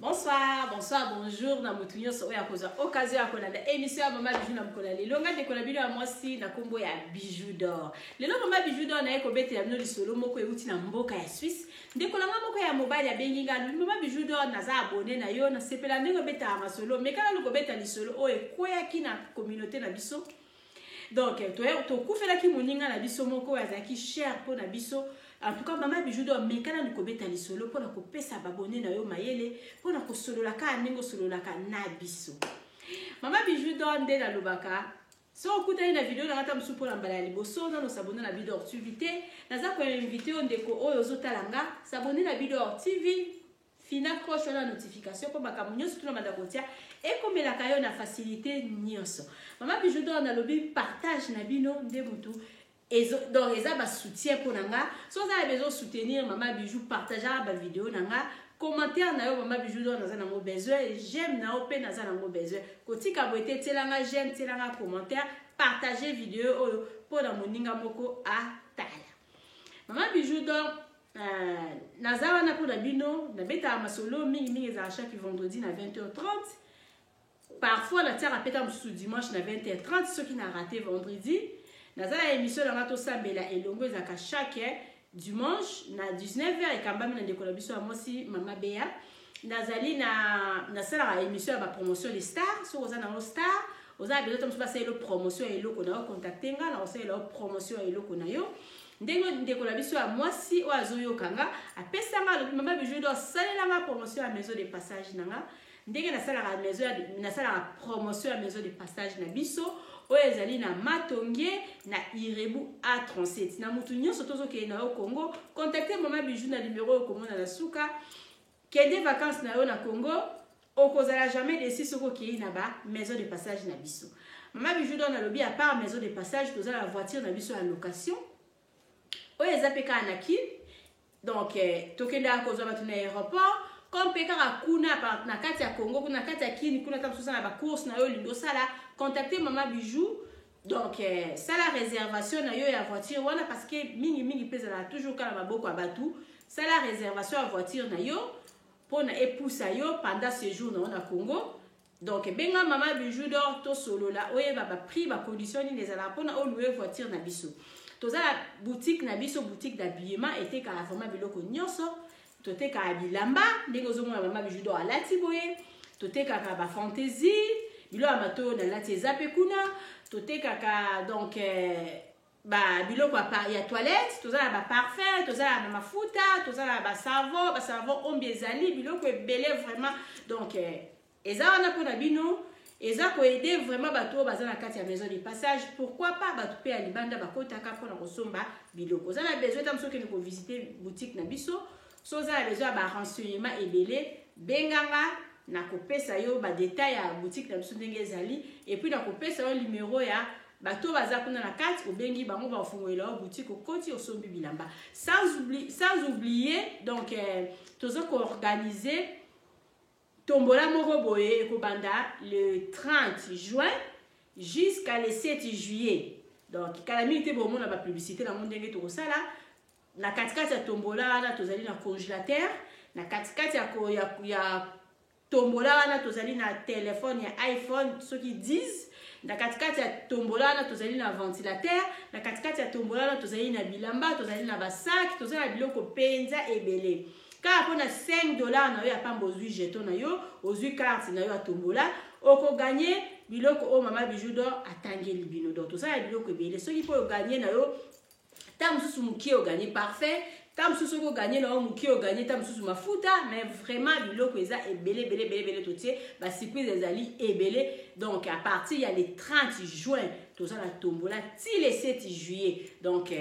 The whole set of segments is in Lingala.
Bonsoir, bonsoir, bonjour na mutu nyonso oyo akozwa occasion ya kolanda émission ya Mama Bijou na mokolo ya lelo. Nga ndeko na bino ya mwasi na kombo ya Bijou d'or. Lelo Mama Bijou d'or naye kobetela bino lisolo moko euti na mboka ya Suisse. Ndeko na nga moko ya mobali abengi nga, alobi Mama Bijou d'or, naza abonné na yo, nasepela ndenge obetaka masolo, meka nanu kobeta lisolo oyo ekweyaki na communauté na biso. Donc tokufelaki moninga na biso moko oyo azalaki cher mpo na biso. En tout cas, Mama Bijou d'or, meka nanu kobeta lisolo mpo na kopesa babone na yo mayele, mpo na kosolola kaka ndenge osololaka na biso. Mama Bijou d'or, nde nalobaka, soki okutani na video na nga ta mosusu mpo na mbala ya liboso, nano s'abonner na Bidor TV te, naza koinvite yo ndeko oyo ozotala nga, s'abonner na Bidor TV, fina cloche wana notification mpo makambo nyonso tuna banda kotia ekomelaka yo na facilité nyonso. Mama Bijou d'or, nalobi partage na bino nde mutu ezo, donc eza ba soutien mpo na nga. So oza na besoin soutenir Mama Bijou, partageaka ba video na nga, commentaire na yo Mama Bijou d'or naza nango besoin, j'aime na yo mpe naza nango besoin. Kotika boye te, tielanga j'aime, tielanga commentaire, partage video oyo mpo na moninga moko atala. Mama Bijou d'or, naza wana mpo na bino, nabetaka masolo mingimingi, ezala chaque vendredi na 20h30. Parfois natiaka mpe ta mosusu dimanche na 20h30 soki na raté vendredi. Naza na émission na nga Tosambela elongo, ezalaka chaque dimanche na 19h, ekambami na ndeko na biso ya mwasi Mama Bea. Nazali na nasalaka émission ya bapromotion de star. Soki oza nango star, oza na besoin ta mosusu basalela promotion ya eloko na yo, contacte nga na kosalela yo promotion ya eloko na yo. Ndenge ndeko na biso ya mwasi oyo azoyoka nga apesanga, alobi Mama Bijou d'or, salelanga promotion ya maison de passage na nga. Ndenge nasalaka maison ya, nasalaka promotion ya maison de passage na biso oyo ezali na Matonge na Irebu A37. Na mutu nyonso tozokende na yo Congo, contacte Mama Bijou na numero oyo komona na suka. Kende vacances na yo na Congo, okozala jamais déçu soki okei na ba maison de passage na biso. Mama Bijou d'or, nalobi à part maison de passage, toza na voiture na biso ya location oyo eza mpe kaka na Kin. Donc tokendaka kozwa bato na aéroport, comme mpe kaka kuna na kati ya Congo, kuna na kati ya Kini kuna, ta mosusu na bacourse na yo olingi osala, contacte Mama Bijou. Donc sala réservation na yo ya voiture wana, parce que mingimingi mpe ezalaka toujours kaka na maboko ya bato. Sala réservation ya voiture na yo mpona epusa yo pendant séjour na yo na Congo. Donc benga Mama Bijou d'or, tosolola, oyeba baprix, bacondition nini ezalaka mpona olouer voiture na biso. Toza na boutique na biso, boutique d'habillement, etekaka vraiment biloko nyonso. Totekaka bilamba ndenge ozomona Mama Bijou d'or alati boye, totekaka bafantaisie, biloko ya matoyi oyo nalati eza mpe kuna. Totekaka donc ba biloko ya toilette, toza na baparfum, toza na bamafuta, toza na basavon, basavon ombi, ezali biloko ebele vraiment. Donc eza wana mpona bino, eza koaider vraiment bato oyo baza na kati ya maison de passage. Pourquoi pas bato mpe ya libanda bakotaka mpona kosomba biloko. Oza na besoin ta mosu okende kovisite boutique na biso, so oza na besoin ya barenseignement ebele, benganga, nakopesa yo badetail ya boutique na biso ndenge ezali, et puis nakopesa yo numero ya bato baza kuna na kati. Obengi bango, bafungolela yo boutique, okoti, osombi bilamba. Sans oublier donc toza koorganiser tombola moko boye ekobanda le 30 juin jusqu'à le 7 juillet. Donc kala mingi te bomona bapublicité nango ndenge tokosala. Na katikati ya tombola wana tozali na congélateur, na katikati ya tombola wana tozali na telefone ya iPhone soki 10, na katikati ya tombola wana tozali na ventilateur, na katikati ya tombola wana tozali na bilamba, tozali na basac, tozali na biloko mpenza ebele. Kaka mpona 5 $ na yo ya pamba, ozwi jeton na yo, ozwi carte na yo ya tombola, okogagner biloko oyo Mama Bijou d'or atangeli bino. Donc tozala biloko ebele. Soki mpo ogagner na yo ta mosusu mokie, ogagner parfum, ta mosusu soki ogagner na yo mokie, ogagner ta mosusu mafuta. Mais vraiment biloko eza ebele ebele ebele ebele, totie basurprise ezali ebele. Donc à partir ya le 30 juin toza na tombola ti le 7 juillet. Donc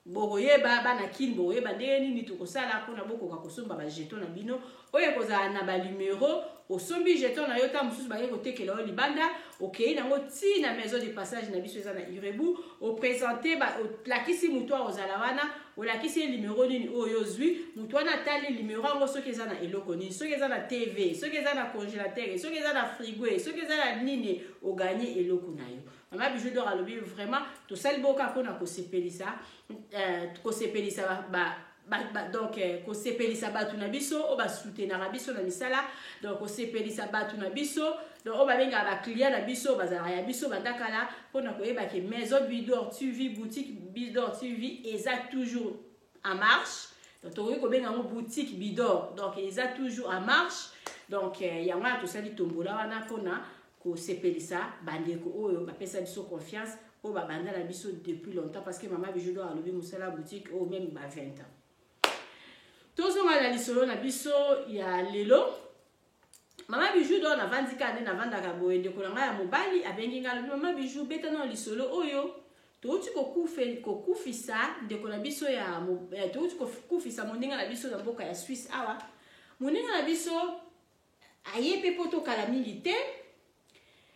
bokoyeba bana Kini, bokoyeba ndenge nini tokosala mpona bokoka kosomba bajeton na bino oyo ekozala na banumero. Osombi jeton na yo, ta mosusu baye kotekela yo libanda, okei nango ti na maison de passage na biso eza na Irebu, oprésente, olakisi motu akozala wana, olakisi ye numero nini oyo ozwi. Motu wana atali numero yango, soki eza na eloko nini, soki eza na TV, soki eza na congélateur, soki eza na frigo, soki eza na nini, ogagner eloko na yo. Mama Bijou d'or alobi vraiment tosali boka mpona kosepelisa ba ba, ba, donc eh, kosepelisa bato na biso oyo basoutenaka biso na misala, donc kosepelisa bato na biso, donc oyo babengaka baclient na biso oyo bazalaka ya biso banda kala, mpona koyeba ke Maison Bidor TV, boutique Bidor TV eza toujours en marche. Donc tokoki kobenga yango boutique Bidor, donc eza toujours en marche. Donc eh, yango wana tosali tombola wana mpona kosepelisa bandeko oyo bapesa biso confiance, oyo babanda na biso depuis longtemps, parce que Mama Bijou d'Or alobi mosala boutique oyo même ba 20 ans. Tozonga na lisolo na biso ya lelo. Mama Bijou d'Or navandi kaka nde navandaka boye, ndeko na ngai ya mobali abengi ngai, alobi: "Mama Bijou, beta nano lisolo oyo. Touti kokufisa ndeko na biso ya, touti kokufisa moninga na biso na mboka ya Suisse awa. Moninga na biso aye mpe mpo tokala mingi te."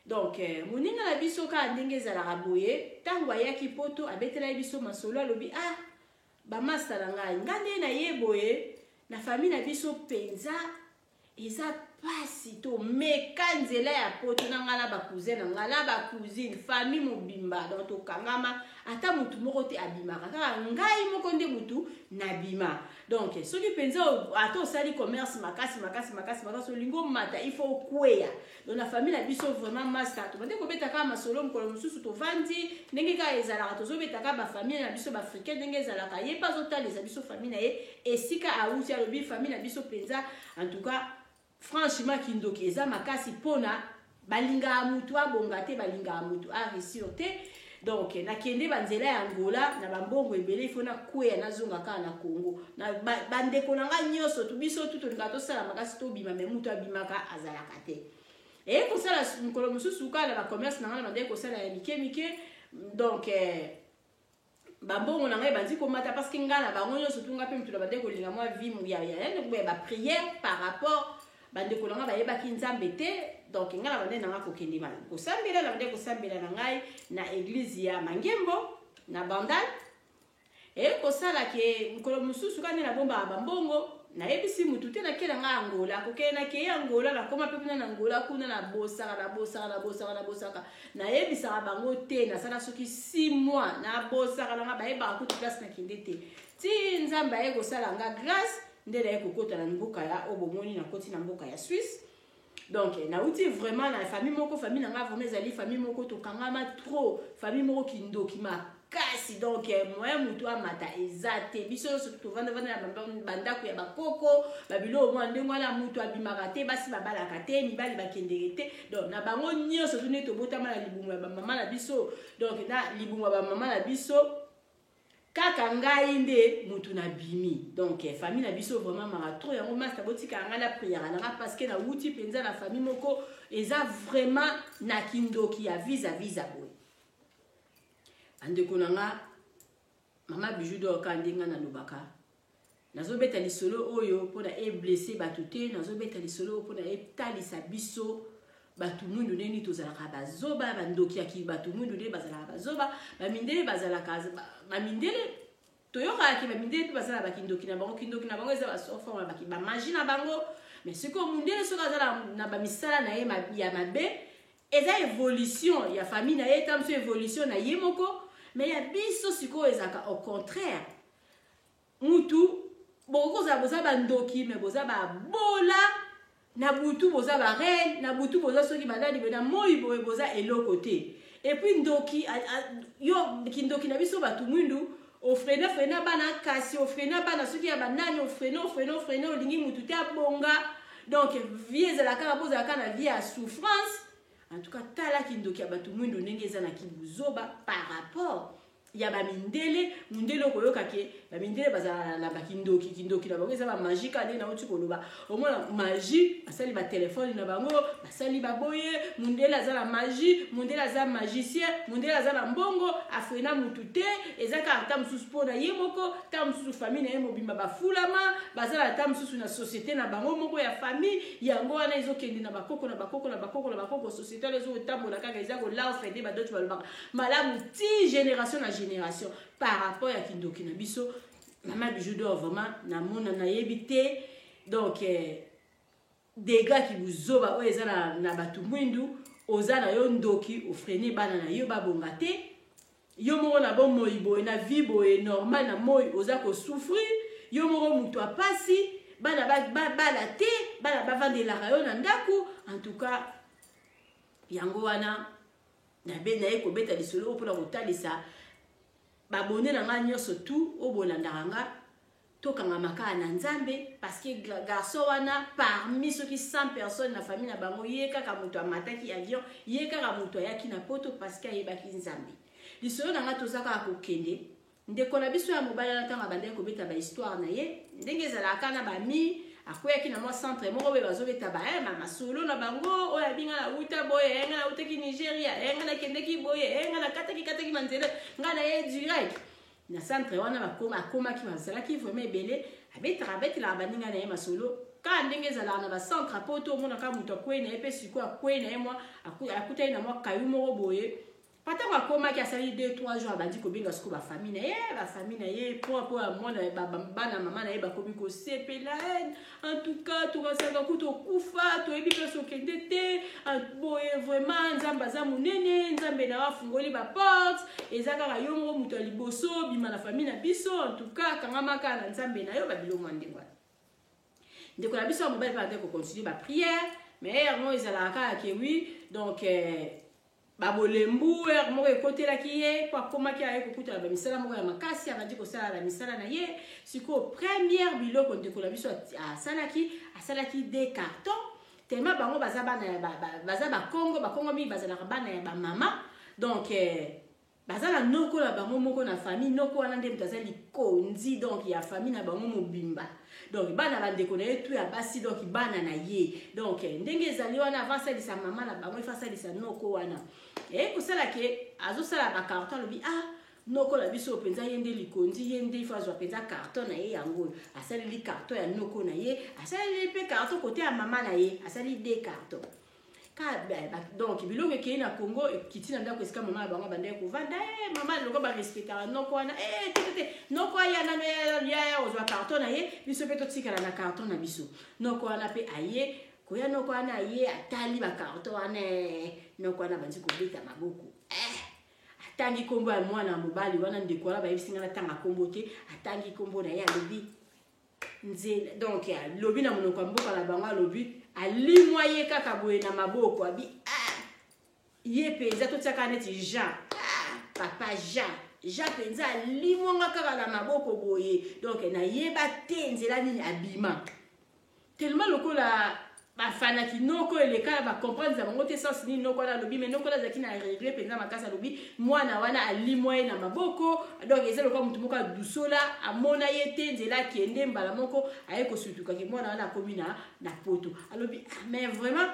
Donc moninga na biso, kaka ndenge ezalaka boye, ntango ayaki Poto, abetelaki biso masolo, alobi: "Ah, bamasta na ngai, nga nde naye boye na famille na biso mpenza eza pasi. Tomeka nzela ya Poto na ngai na bacousin na ngai na bacousine, famille mobimba, donc tokangama, ata motu moko te abimaka, kaka ngai moko nde motu nabima. Donc soki mpenza ata osali commerce makasi makasi makasi makasi, olingi omata, il faut okweya. Donc na famille na biso vraiment, master, tobandi kobeta kaka masolo. Mokolo mosusu tovandi ndenge kaka ezalaka, tozobeta kaka bafamille na biso baafricain ndenge ezalaka. Ye mpe azotalisa biso famille na ye esika awuti. Alobi: 'Famille na biso mpenza, en tout cas franchement, kindoki eza makasi, mpona balingaka mutu abonga te, balingaka mutu aréussir te. Donc nakende banzela ya Angola na bambongo ebele, ifo nakweya, nazonga kaka na Congo. Na bandeko na ngai nyonso, biso tu tolingaka tosala makasi tobima, mais mutu abimaka azalaka te.' Eye kosala mokolo mosusu kaka na bacommerce na ngai na bandeki kosala ya mike mike, donc bambongo na ngai ebandi komata, parce que ngai na bango nyonso tu, ngai mpe mutu na bandeki kolinga mwa vie ya baprière par rapport bandeko na ngai bayebaki Nzambe te. Donc ngai na bandeki na ngai kokende kosambela, na bandeki kosambela na ngai na église ya Mangembo na Bandal. Eye kosala ke mokolo mosusu kaka nde nabombaka bambongo, nayebisi mutu te, nakei na ngai Angola. Kokende, nakei Angola, nakóma mpe kuna na Angola kuna, nabosaka, nabosaka, nabosaka, nabosaka, nayebisaka bango te. Nasala soki 6 mois, nabosaka nanga, bayebaka kutu place nakende te, ti Nzambe aye kosala nga grâce, nde naye kokota na mboka ya oyo bomoni, nakoti na mboka ya Suisse. Donc nauti vraiment na famille moko, famille na nga vraiment ezali famille moko tokangama trop, famille moko kindoki makasi. Donc moyen motu amata eza te. Biso nyonso tovandavanda na bandako ya bakoko, babiloko mwa ndenge wana, motu abimaka te, basi babalaka te, mibali bakendeke te. Donc na bango nyonso tu nde tobotama na libumu ya bamama na biso, donc na libumu ya bamama na biso, kaka ngai nde motu nabimi. Donc famille na biso vraiment maka trop. Yango master, botikaka ngai na prière na nga, parce que nawuti mpenza na famille moko eza vraiment na kindoki ya visa visa boye." Bandeko na nga, Mama Bijou d'Or, ka ndenge nalobaka, nazobeta lisolo oyo mpona eblesser bato te, nazobeta lisolo oyo mpona etalisa biso bato mwindu ndenge tozalaka bazoba, bandoki ya bato mwindu nde bazalaka bazoba. Bamindele bazalaka bamindele, toyokaka ke bamindele mpe bazala bakindoki na bango. Kindoki na bango eza baforme bamagie na bango. Mais sikoyo mundele, soki aza na bamisala na ye ya mabe, eza évolution ya famille na ye, ta mosu évolution na ye moko. Mais ya biso sikoyo ezalaka au contraire. Mutu bokoki kozala, boza bandoki, mais boza babola na butu, boza bareine na butu, boza soki banani boye, na moi boye boza eloko te. Et puis ndoki yo, kindoki na biso bato mwindu, ofreiner freiner bana, kasi ofreiner bana soki ya banani, ofreiner, ofreiner, ofreiner, olingi mutu te abonga. Donc vie ezala kaka, bozala kaka na vie ya souffrance. En tout cas, tala kindoki ya bato mwindu ndenge eza na kibuzoba par rapport ya bamindele. Mundele, okoyoka ke bamindele bazala na bakindoki, kindoki na bango eza bamagie. Kaka ndenge nauti koloba, omona magie, basali batelefone na bango, basali baboye. Mundele aza na magie, mundele aza magicien, mundele aza na mbongo, afreiner mutu te. Eza kaka ta mosusu mpo na ye moko, ta mosusu famille na ye mobimba bafulama, baza na ta mosusu na société na bango moko ya famille. Yango wana ezokende na bakoko na bakoko na bakoko na bakoko. Société wana ezokotambola kaka, eza kolaofede badoto balobaka malamu ti génération na génération par rapport ya kindoki na biso. Mama Bijou d'Or vraiment namona, nayebi te. Donc dégâts kibuzoba oyo eza na bato mwindu. Oza na yo ndoki, ofreiner bana na yo babonga te. Yo moko na bomoi boye, na vie boye normal, na moi oza kosouffrir. Yo moko moto ya pasi, bana babala te, bana bavandelaka yo na ndako. En tout cas, yango wana nabe naye kobeta lisolo oyo mpona kotalisa babone na ngai nyonso tu oyo bolandaka nga, tokangama kaka na Nzambe, parce que garçon wana, parmi soki 100 personnes na famille na bango, ye kaka moto amataki avion, ye kaka moto ayaki na Poto, parce que ayebaki Nzambe. Lisolo na ngai, toza kaka kokende. Ndeko na biso ya mobali wana, ntango abandaki kobeta bahistoire na ye, ndenge ezalaka na bami, akweyaki na mwa centre moko boye, bazobeta ba masolo na bango oyo abinga na wuta boye, nga nautaki Nigeria, nga nakendeki boye, nga nakataki kataki banzela, nga na ye direct na centre wana. Akomaki, bazalaki vraiment ebele. Abetaka, abetelaka baninga na ye masolo kaka ndenge ezalaka na bacentre po to omonaka moto akwei na ye mpe sikoyo akwei na ye mwa akutani na mwa kayu moko boye. Pa ntango akomaki, asali 2 3 jours, abandi kobenga sikoyo bafamille na ye, bafamille na ye po amona bana mama na ye bakomi kosepela. En tout cas, tokasalaka kutu okufa, toyebi place okende te boye. Vraiment, Nzambe aza monene, Nzambe na yo afungoli baporte. Eza kaka yo moko moto ya liboso bima na famille na biso. En tout cas, kangama kaka na Nzambe na yo. Babiloko mwa ndenge wana. Ndeko na biso ya mobali mpe ande kocontinue baprière, mais yango ezalaka kaka ke oui. Donc babolembu ere moko ekotelaki ye mpo akomaki, aye kokutana bamisala moko ya makasi, abandi kosala bamisala na ye. Sikoyo, première biloko ndeko na biso asalaki, asalaki deux carton, tellement bango baza bana ya baza Bakongo. Bakongo mingi bazalaka bana ya bamama. Donc baza na noko na bango moko na famille. Noko wana nde moto aza likonzi, donc ya famille na bango mobimba. Donc bana bandeko na ye tu ya basi, donc bana na ye. Donc ndenge ezali wana, avant asalisa mama na bango, ifa asalisa noko wana. Eye kosala ke azosala bacarton, alobi: "Ah, noko na biso mpenza, ye nde likonzi, ye nde ifo azwa mpenza carton na ye." Yango oyo asaleli carton ya noko na ye, asaleli mpe carton kote ya mama na ye, asali deux carton. Donc biloko ekei na Congo, ekiti na ndako esika mama na bango bandaki kovanda. Mama loko barespectaka noko wana te te te. Noko aya nano, yaya kozwa carton na ye, biso mpe totikala na carton na biso. Noko wana mpe aye koya. Noko wana aye, atali bacarton wana. Noko wana bandi kobeta maboko, atangi nkombo ya mwana mobali wana. Ndeko wana bayebisi ngai natanga nkombo te. Atangi nkombo na ye, alobi nzela. Donc alobi na monoko ya mboka na bango, alobi alimwa ye kaka boye na maboko, abi: "Ah, ye mpenza totiaka neti Jean. Ah, papa Jean, Jean mpenza alimwanga kaka na maboko boye." Donc nayeba te nzela nini abima, tellement lokola bafanaki noko eleka, bacomprendre na bango te sens nini noko wana alobi. Mais noko wana azalaki na regret mpenza makasi. Alobi mwana wana alimwa ye na maboko. Donc eza lokola motu moko adusola, amona ye te nzela akende. Mbala moko aye kosutukaki, mwana wana akomi na Poto. Alobi: "Ah, mais vraiment,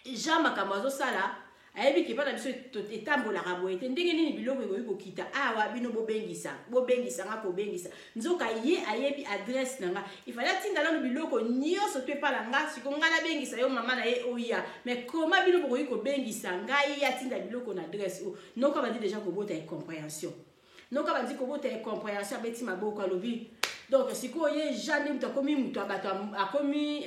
Jean makambo azosala, ayebi ke epai na biso etambolaka boye te. Ndenge nini biloko ekoki kokita awa, bino bobengisa, bobengisa nga kobengisa, nzoka ye ayebi adresse na nga? Ifale atinda nano biloko nyonso to epai na nga, siko nga nabengisa yo mama na ye oya. Mais koma bino bokoki kobengisa ngai, ye atinda biloko na adresse oyo?" Noko abandi déjà kobota incompréhension. Noko abandi kobota incompréhension, abeti maboko, alobi: "Donc sikoyo ye Jean nde moto akomi moto ya bato, akomi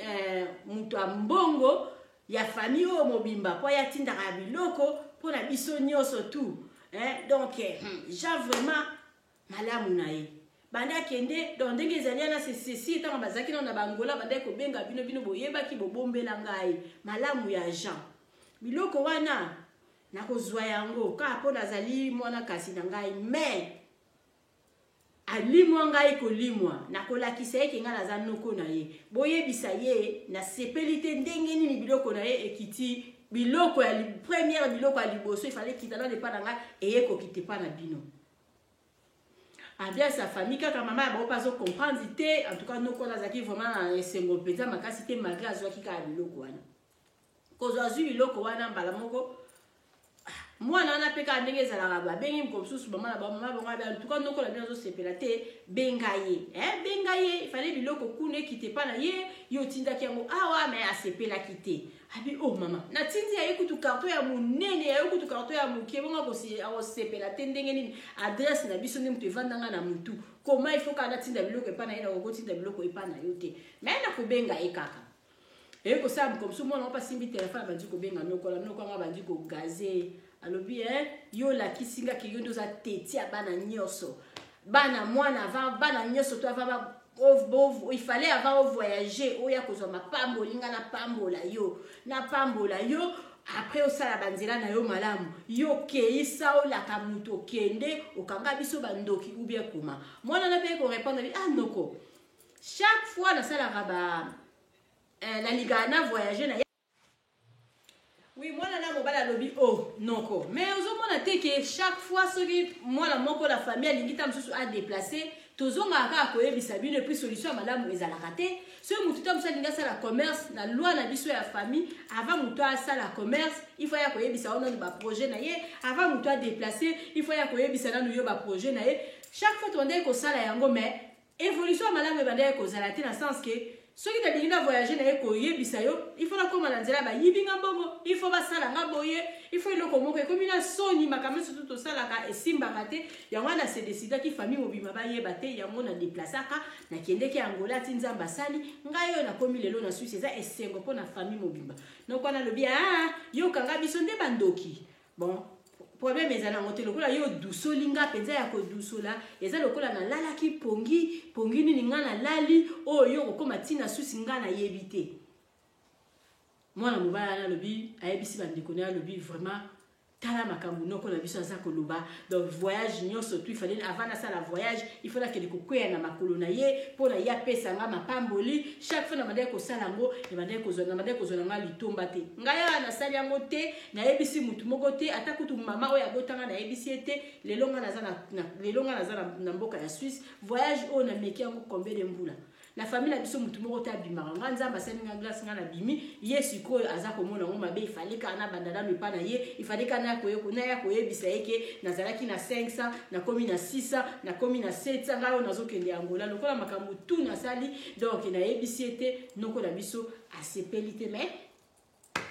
moto ya mbongo ya famille oyo mobimba, mpo ye atindaka ya biloko mpo na biso nyonso tu, eh? Donc Jean vraiment malamu na ye banda akende." Donc ndenge ezali wana, sesesi ntango bazalaki nano na Bangola, bandaki kobenga bino, bino boyebaki, bobombela ngai malamu ya Jean. Biloko wana nakozwa yango kaka mpo nazali mwana kasi na ngai, mais alimwa ngai kolimwa, nakolakisa ye ke ngai naza noko na ye. Boyebisa ye nasepeli te. Ndenge nini biloko na ye ekiti? Biloko ya première, biloko ya liboso efale ekita nano epa na ngai, eye kokita epa na bino?" Ambiance ya famille kaka, mama ya bango mpe azocomprendre te. En tout cas, noko wana azalaki vraiment na esengo mpenza makasi te, malgré azwaki kaka biloko wana. Kozwa, azwi biloko wana, mbala moko mwana wana mpe kaka ndenge ezalaka, babengi moko mosusu mama na bango. Mama bango abe: "En tout cas, noko na bino azosepela te. Benga ye, benga ye. Efale biloko kuna ekite epa na ye, ye otindaki yango awa, mais asepelaki te." Abi: "Oh mama, natindi ya ye kutu carton ya monene, ya ye kutu carton ya moke, bongo akosepela te ndenge nini? Adresse na biso nde moto evandanga na motu. Koma il faut kaka natinda biloko epa na ye? Nakokotinda biloko epa na yo te, mais nakobenga ye kaka." Eye kosala moko mosusu, mwana moko asimbi telefone, abandi kobenga nokola. Noko yango abandi kogaze, alobi: "Yo olakisi nga ke yo nde oza teti ya bana nyonso, bana mwana avant bana nyonso to avant." il fallait avant ovoyage oya kozwa mapamboli, nga napambola yo, napambola yo, après osala banzela na yo malamu. Yo okeisa olaka moto, okende okanga biso bandoki ou bien koma. Mwana na mpe korépondre: "Ah noko, chaque fois nasalaka ba nalingaka na voyage na." Oui, mwana na mobali alobi: "O oh, noko, mais ozomona te ke chaque fois soki mwana moko na famille alingi ta mosusu adéplace, tozongaka kaka koyebisa bino, et puis solution ya malamu ezalaka te. Soki motu ta mosusu alingi asala commerce, na loi na biso ya famille, avant motu asala commerce, il faut ya koyebisa yo nanu baprojet na ye. Avant motu adéplace, il faut ya koyebisa nanu yo baprojet na ye. Chaque fois tobandaki kosala yango, mais évolution ya malamu ebandaki kozala te, na sens ke soki nalingi na voyage na ye koyebisa yo, il faut nakóma na nzela, bayibi nga mbongo, il faut basala nga boye, il faut eloko moko ekomi na soni. Makambo nyonso tu tosalaka esimbaka te. Yango wana se décidaki famille mobima bayeba te. Yango na déplaçaka, nakendeki Angola ti Nzambe asali ngai oyo nakomi lelo na Suisse. Eza esengo mpo na famille mobimba." Noko wana alobi: "Ah, yokanga biso nde bandoki. Bon, problème eza nango te. Lokola yo odusoli nga mpenza ya kodusola, eza lokola nalalaki pongi pongi nini nga nalali oyo, yo kokóma ntina susi nga nayebi te." Mwana mobali wana alobi, ayebisi bandeko na ye, alobi: "Vraiment, tala makambo noko na biso aza koloba. Donc voyage nyonso tu, ifale avant nasala voyage, il faut nakende kokweya na makolo na ye mpo na ye apesa nga mapamboli. Chaque fois nabandaki kosala yango, ebandaki kozwa, nabandaki kozwa na nga litomba te. Ngai awa nasali yango te, nayebisi mutu moko te, ata kutu mama oyo abotanga nayebisi ye te. Lelo nga naza na, lelo nga naza na mboka ya Suisse. Voyage oyo nameki yango combien de mbula? Na famille na biso motu moko te abimaka. Nga Nzambe asali nga grâce, nga nabimi. Ye sikoyo aza komona yango mabe. Ifale kaka nabanda nano epa na ye, ifale kaka naya koyebisa ye ke nazalaki na 500, nakomi na 600, nakomi na 700. Ngai oyo nazokende Angola, lokola makambo tu nasali, donc nayebisi ye te." Noko na biso asepeli te, mais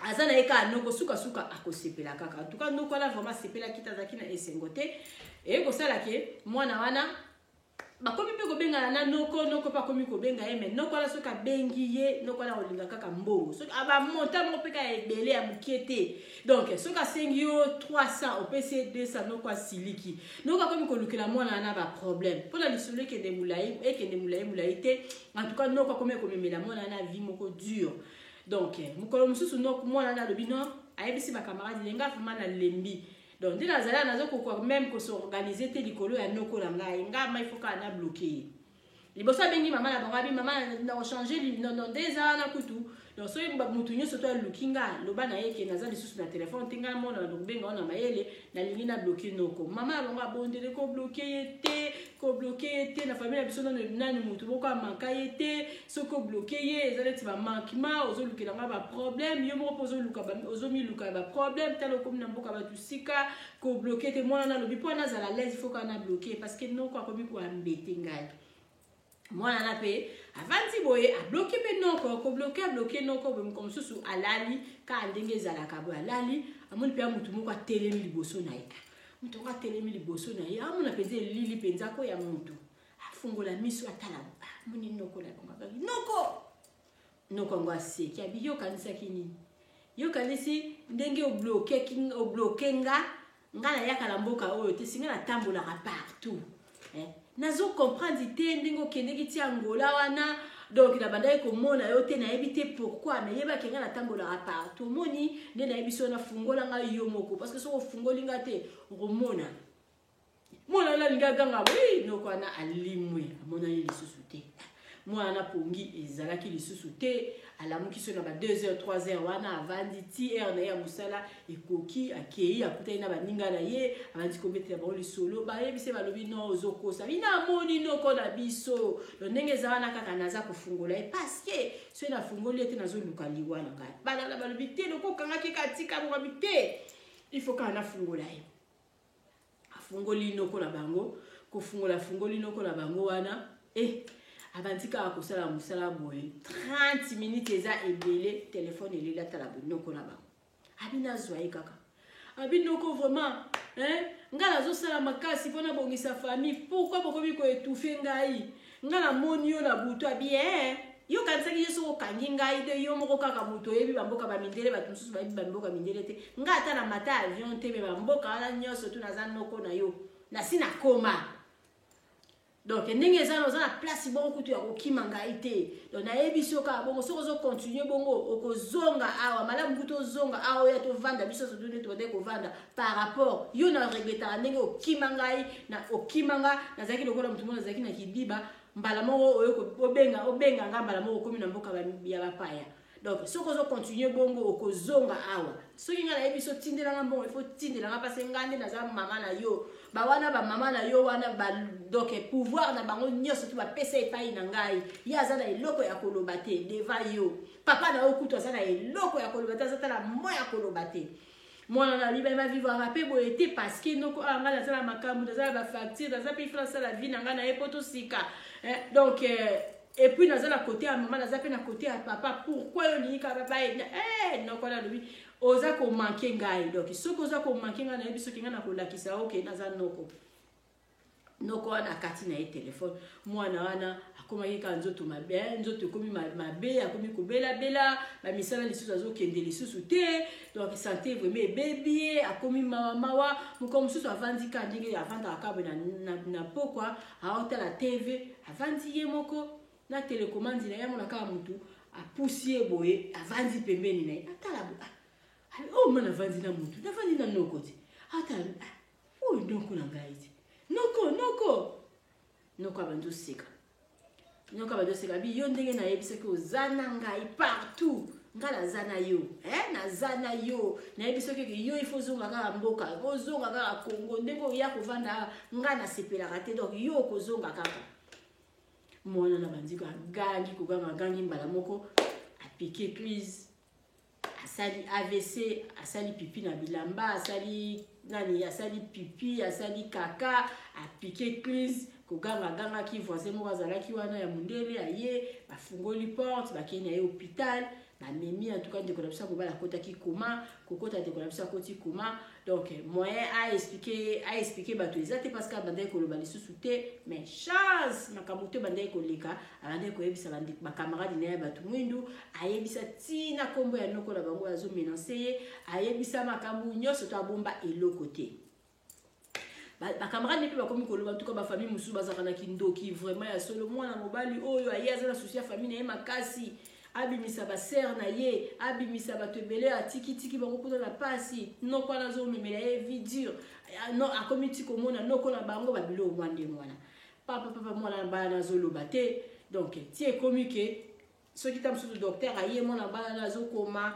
aza na ye kaka noko, sukasuka akosepela kaka. En tout cas noko wana vraiment asepelaki te, azalaki na esengo te. Eye kosala ke mwana wana bakomi mpe kobengana na noko. Noko mpe akomi kobenga ye, mais noko wana soki abengi ye, noko wana kolinga kaka mbongo, soki bamonta moko mpe kaka ebele ya mokie te. Donc soki asengi yo 300, opesi ye 200, noko asiliki. Noko akomi kolukela mwana wana baproblème. Mpona lisolo ekende molai, ekende molai molai te, en tout cas noko akomi komemela mwana wana vie moko dure. Donc mokolo mosusu noko mwana wana alobi non, ayebisi bacamarade: "Lenga, vraiment nalembi. Donc nde nazali, nazokoka même kos'organiser te likolo ya noko na ngai. Ngai ma ifo kaka na bloquer ye." Liboso abengi mama na bango, abi: "Mama, na kochange nono nde eza wana kutu. Donc soki motu nyonso to aluki nga, loba na ye ke naza lisusu na telefone te. Ngai mona kobenga wana mayele, nalingi na bloquer noko." Mama na bango abondele: "Kobloquer ye te, kobloquer ye te. Na famille na biso nano nani motu moko amanka ye te. Soki obloquer ye, eza neti bamanquement, ozolukela nga baproblème, yo moko mpe ozomiluka ya baproblème. Tala, okomi na mboka bato sika, kobloquer te." Mwana nalobi: "Mpo nazala l'aise, faut kaka na bloquer, parce que noko akomi koambete ngai." Mwana na mpe avandi boye, abloquer mpe noko, kobloquer, abloquer noko boye. Moko mosusu alali kaka ndenge ezalaka boye, alali, amoni mpe ya motu moko atelemi liboso na ye. Motu yango atelemi liboso na ye, amona mpenza elili mpenza ko ya motu. Afungola miso, atala, amoni noko na bango. Abangi noko. Noko yango aseki, abi: "Yokanisaki nini? Yokanisi ndenge obloquer nga, nga nayaka na mboka oyo te? Singa natambolaka partout, eh? Nazocomprendre te ndenge okendeki ti Angola wana. Donc nabandaki komona yo te, nayebi te pourquoi, mais yebaki nga natambolaka partout. Omoni nde nayebi so, nafungola ngai yo moko, parce que soki ofungoli nga te, okomona." Mwana wana alingi aganga wi, noko wana alimwe, amonani lisusu te. Mwana na pongi ezalaki lisusu te. Alamuki so na ba 2 heures, 3 heures wana, avandi ti heure na ye ya mosala ekoki. Akei, akutani na baninga na ye, abandi kobetela bango lisolo. Bayebisi, balobi: "Non, ozokosa bino, amoni noko na biso. Donc ndenge eza wana kaka, naza kofungola ye, parce que soki nafungoli ye te, nazoluka liwa na ngai." Balala, balobi: "Te, loko okangaki katika bokabi te, il faut kaka nafungola ye." Afungoli noko na bango, kofungola, afungoli noko na bango wana e, abandi kaka kosala mosala boye. 30 minutes eza ebele, telefone eleli. Atala boye, noko na bango. Abi nazwa ye kaka, abi: "Noko, vraiment, hein? Ngai nazosala makasi mpo nabongisa famille, pourquoi bokomi koétouffer ngai? Ngai namoni yo na butu." Abi: "Eh, yo kanisaki ye soki okangi ngai te, yo moko kaka moto oyebi bamboka bamindele, bato mosusu bayebi bamboka mindele te. Ngai ata na mata avion te, mais bamboka wana nyonso tu naza noko na yo, nasi nakoma." Donc ndenge eza na oza na place bongo kutu ya kokima ngai te. Donc nayebisi yo kaka bongo, soki ozocontinue bongo okozonga awa malamu, kutu ozonga awa oya tovanda biso surtout nde tobandaki kovanda. Par rapport yo na regretaka ndenge okima ngai na okima nga, nazalaki lokola motu moko nazalaki na kidiba, mbala moko oyo obenga obenga nga, mbala moko okomi na mboka ya bapaya. Donc soki ozocontinue bongo okozonga awa. Soki ngai nayebi so tindelanga mbongo, ifo tindelanga, parce ngai nde naza mama na yo. Bawana bamama na yo wana ba, donc pouvoir na bango nyonso to bapesa epai na ngai. Ye aza na eloko ya koloba te devant yo. Papa na yo kutu aza na eloko ya koloba te, aza tala mo ya koloba te. Mwana na libala bavivaka mpe boye te, parce que noko awa ngai naza na makambo, naza na bafacture, naza mpe ifo nasala vie na ngai na ye mpo tosika. Donc et puis naza na côté ya mama, naza mpe na côté ya papa. Pourquoi yo olingi kaka papa? Noko wana alobi oza komanquer ngai. Donc soki oza komanquer ngai, nayebi soki ngai nakolakisa, oke naza noko. Noko wana akati na ye telefone. Mwana wana akomaki kaka nzoto mabe, nzoto ekomi mabe, akomi kobelabela, bamisala lisusu azokende lisusu te. Donc santé vraiment ebebi ye, akomi mawamawa. Mokolo mosusu avandi kaka ndenge avandaka kaka boye na pokwa, aotala TV, avandi ye moko na télécommande na ye. Amona kaka motu apusi ye boye, avandi pembeni na ye. Atala oyo mwana avandi na motu, navandi na noko te. Atala oyo noko na ngai te, noko, noko, noko. Abandi oseka, noko abandi oseka bi yo ndenge nayebisaki oza na ngai partout, ngai naza na yo, eh? Naza na yo, nayebi soki eke yo ifo ozonga kaka mboka, ozonga kaka Kongo. Ndenge oya kovanda, ngai nasepelaka te. Donc yo okozonga kaka. Mwana na bandiko agangi koganga, agangi mbala moko, apiquer crise, asali AVC, asali pipi na bilamba, asali nani, asali pipi, asali kaka, apiquer crise, koganga agangaki. Voisin moko azalaki wana ya mondele aye, bafungoli porte, bakei na ye hôpital, bamemi. En tout cas ndeko na biso ya mobali akotaki coma. Kokota ndeko na biso akoti coma, donc moyen aexpliquer aexpliquer bato eza te, parce que abandaki koloba lisusu te. Mais chance, makambo te ebandaki koleka, abandaki koyebisa bacamarade na ye bato mwindu, ayebisa ntina nkombo ya noko na bango azomenacer ye, ayebisa makambo nyonso to abomba eloko te. Bacamarade mpe bakomi koloba ntuka bafamille mosusu bazalaka na kindoki vraiment ya solo. Mwana mobali oyo aye aza na souci ya famille na ye makasi, abimisa basœur na ye, abimisa bato ebele, atikitiki bango kuna na pasi. Noko wana azomemela ye vie dure. No akomi ti komona noko na bango babiloko mwa ndenge wana. Papa, papa, mwana bana azoloba te. Donc ti ekomi ke soki ta mosusu docteur aye, mwana bana azokoma.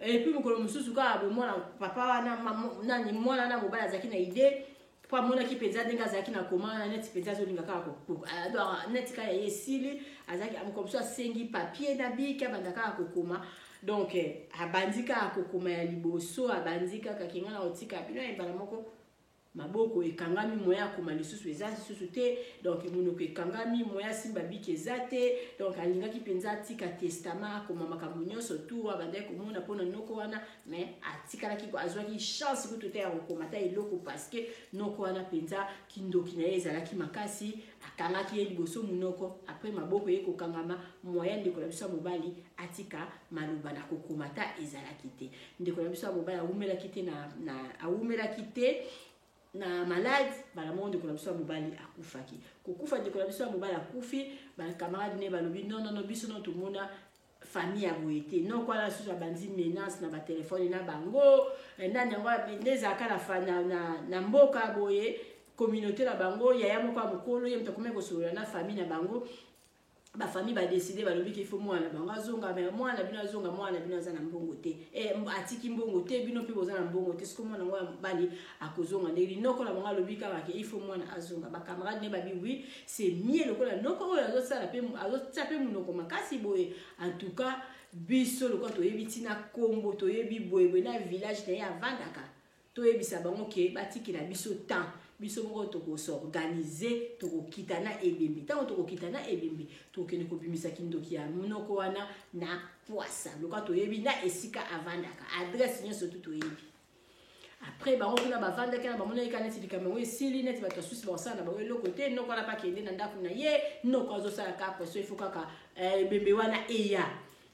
Et puis mokolo mosusu kaka boye, mwana papa wana nani, mwana na mobali azalaki na idée, mpo amonaki mpenza ndenge azalaki na koma wana, neti mpenza azolinga kaka neti kaka ye esili. Azalaki mokolo mosusu asengi papier na bic, abanda kaka kokoma. Donc abandi kaka kokoma ya liboso, abandi kaka kinga na kotika bino ebala moko, maboko ekangami, moyen akoma lisusu eza lisusu te. Donc monoko ekangami, moyen asimba bic eza te. Donc alingaki mpenza atika testament, akoma makambo nyonso tu abandaki komona mpona noko wana, mais atikalaki, azwaki chance kutu te ya kokoma ta eloko, parce que noko wana mpenza kindoki na ye ezalaki makasi. Akangaki ye liboso monoko, après maboko ye kokangama, moyen ndeko na biso ya mobali atika maloba na kokoma ta ezalaki te. Ndeko na biso ya mobali awumelaki te na awumelaki te na malade. Mbala moko ndeko na biso ya mobali akufaki. Kokufa ndeko na biso ya mobali akufi, bacamarade ne balobi: "Non, non, non, biso no tomona famille ya boye te." Noko wana susu abandi menace na batelefone na bango. Nani yango nde ezalaka na mboka boye, communauté na bango, yaya moko ya mokolo, ye moto akomi kosolola na famille na bango. Bafamille badécider, balobi ke ifo mwana na bango azonga. Me mwana na bino azonga, mwana na bino aza na mbongo te, atiki mbongo te, bino mpe boza na mbongo te. Soki mwana yango ya mobali akozonga ndenge noko na bango alobi kaka ke ifo mwana azonga, bacamarade ne babi: "Oui, c'est mieux lokola noko oyo azosala mpe azotia mpe monoko makasi boye. En tout cas biso lokola toyebi ntina nkombo, toyebi boyeboye na village na ye avandaka, toyebisa bango ke batikela biso temps, biso moko tokos'organiser, tokokita na ebembe. Ntango tokokita na ebembe, tokokende kobimisa kindoki ya monoko wana na poisa, lokola toyebi na esika avandaka, adresse nyonso tu toyebi." Après bango kuna bavandaki na bamonaki kaka neti likambo yango esili, neti bato basusu bakosala na bango eloko te. Noko wana mpe akende na ndako na ye, noko azosala kaka pression, ifo kaka ebembe wana eya.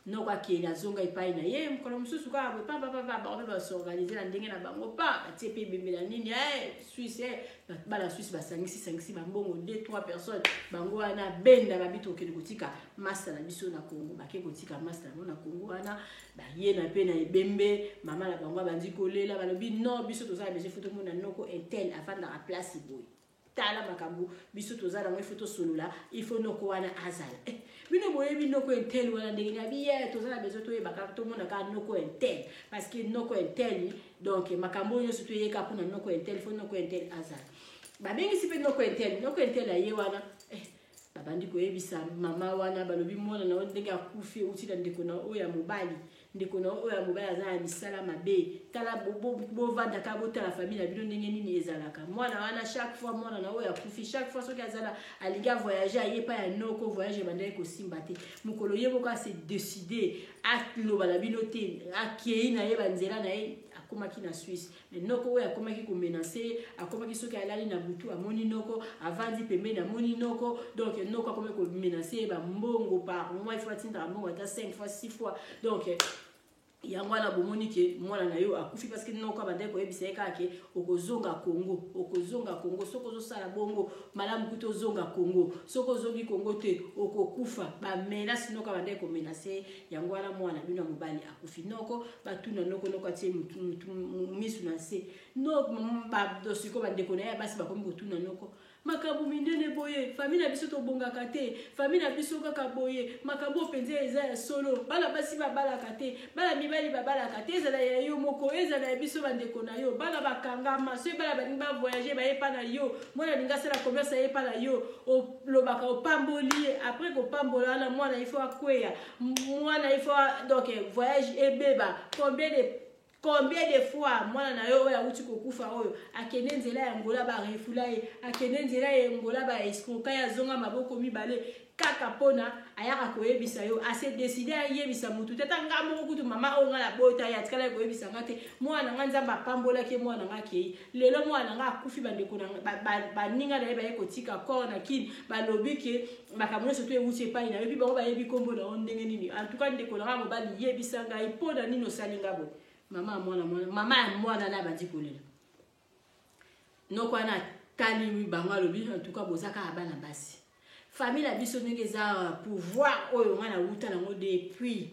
Noko akende, azonga epai na ye mokolo mosusu kaka boye, papapapa, bango mpe bas'organiser na ndenge na bango, pa batie mpe ebembe na nini, Suisse, bana Suisse basangisi sangisi bambongo, 2 3 personnes, bango wana benda babi tokende kotika masta na biso na Congo. Bake kotika masta yango na Congo wana, baye na mpe na ebembe. Mama na bango abandi kolela, balobi: "Non, biso toza na besoin, faut tomona noko un tel afandaka place boye. Tala makambo biso toza nango, il faut tosolola, il faut noko wana azala." Bino boyebi noko un tel wana ndenge nini? Abi ye toza na besoin toyeba kaka, tomona kaka noko un tel, parce que noko un tel, donc makambo oyo nyonso toyeka mpona noko un tel, faut noko un tel azala. Babengisi mpe noko un tel. Noko un tel aye wana, babandi koyebisa mama wana, balobi: "Mwana na yo ndenge akufi euti na ndeko na oyo ya mobali. Ndeko na oyo ya mobali aza na misala mabe. Tala, bovandaka, botala famille na bino ndenge nini ezalaka. Mwana wana, chaque fois mwana na oyo akufi, chaque fois soki azala alingi avoyage, aye epai ya noko, voyage ebandaki kosimba te. Mokolo ye moko ase décider, aloba na bino te, akei na ye banzela na ye, akomaki na Suisse. Mais noko oyo akomaki komenacer, akomaki soki alali na butu, amoni noko avandi pembeni, amoni noko, donc noko akomaki komenacer ye bambongo par mois, il faut atindaka mbongo ata 5 fois, 6 fois. Donc yango wana bomoni ke mwana na yo akufi, parce que noko abandaki koyebisa ye kaka ke okozonga Congo, okozonga Congo. Soki ozosala bongo malamu, kuta ozonga Congo. Soki ozongi Congo te, okokufa." Bamenaces noko abandaki komenacer, yango wana mwana bino ya mobali akufi. Noko batuna noko, noko atie misu na se. No sikoyo bandeko na ye ya basi bakomi kotuna noko makambo minene boye: "Famille na biso tobongaka te, famille na biso kaka boye. Makambo mpenza eza ya solo, bana basi babalaka te, bana mibali babalaka te, ezala ya yo moko, ezala ya biso bandeko na yo. Bana bakangama, soki bana balingi bavoyage, bayepa na yo. Mwana alingi asala commerce, ayepa na yo, olobaka opamboli ye. Après kopambola wana, mwana ifo akweya, mwana ifo donc voyage ebeba. Combien de fois mwana na yo oyo awuti kokufa oyo akende nzela ya Ngola, barefula ye, akende nzela ya Ngola, baescroquer ye, azonga maboko mibale, kaka mpona ayaka koyebisa yo? Ase décider ayebisa motu te, ata nga moko kutu, mama oyo nga na bota ye, atikalaki koyebisa nga te. Mwana nga, Nzambe apambolaki mwana nga, akei. Lelo mwana nga akufi, bandeko baninga na ye baye kotika corps na Kini, balobi ke makambo nyonso to ewuti epai na yo. Mpi bango bayebi nkombo na yo ndenge nini? En tout cas, ndeko na nga mobali, yebisa ngai mpo na nini osali nga boye." Mama ya mwana, mwana mama ya mwana na abandi kolela. Noko wana atali bango, alobi: "En tout cas, boza kaka bana basi. Famille na biso ndenge eza, pouvoir oyo ngai nawuta nango depuis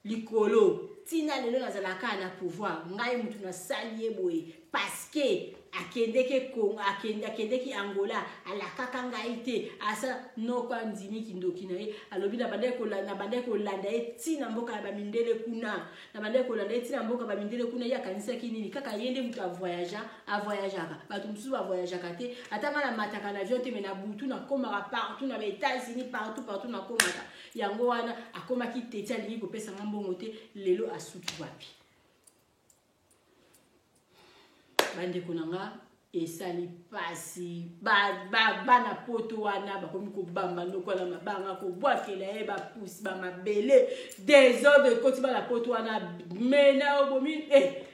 likolo ntina lelo, nazalaka na pouvoir. Ngai mutu nasali ye boye, parce que akendeki Kongo, akendeki Angola, alakaka ngai te." Asa noko andimi kindoki na ye, alobi: "Nabandaki kolanda ye ntina mboka ya bamindele kuna, nabandaki kolanda ye ntina mboka ya bamindele kuna. Ye akanisaki nini? Kaka ye nde moto avoyagea, avoyageaka, bato mosusu bavoyageaka te. Ata nga namataka na avion te, mais na butu nakomaka partout, na baÉtats-Unis, partout partout nakomaka. Yango wana akomaki teti, alingi kopesanga mbongo te. Lelo asuki wapi?" Bandeko na nga, esali pasi. Bana poto wana bakomi kobamba noko na mabanga, kobwakela ye bapusi, bamabele, désordre ekoti. Bana poto wana mena obomi,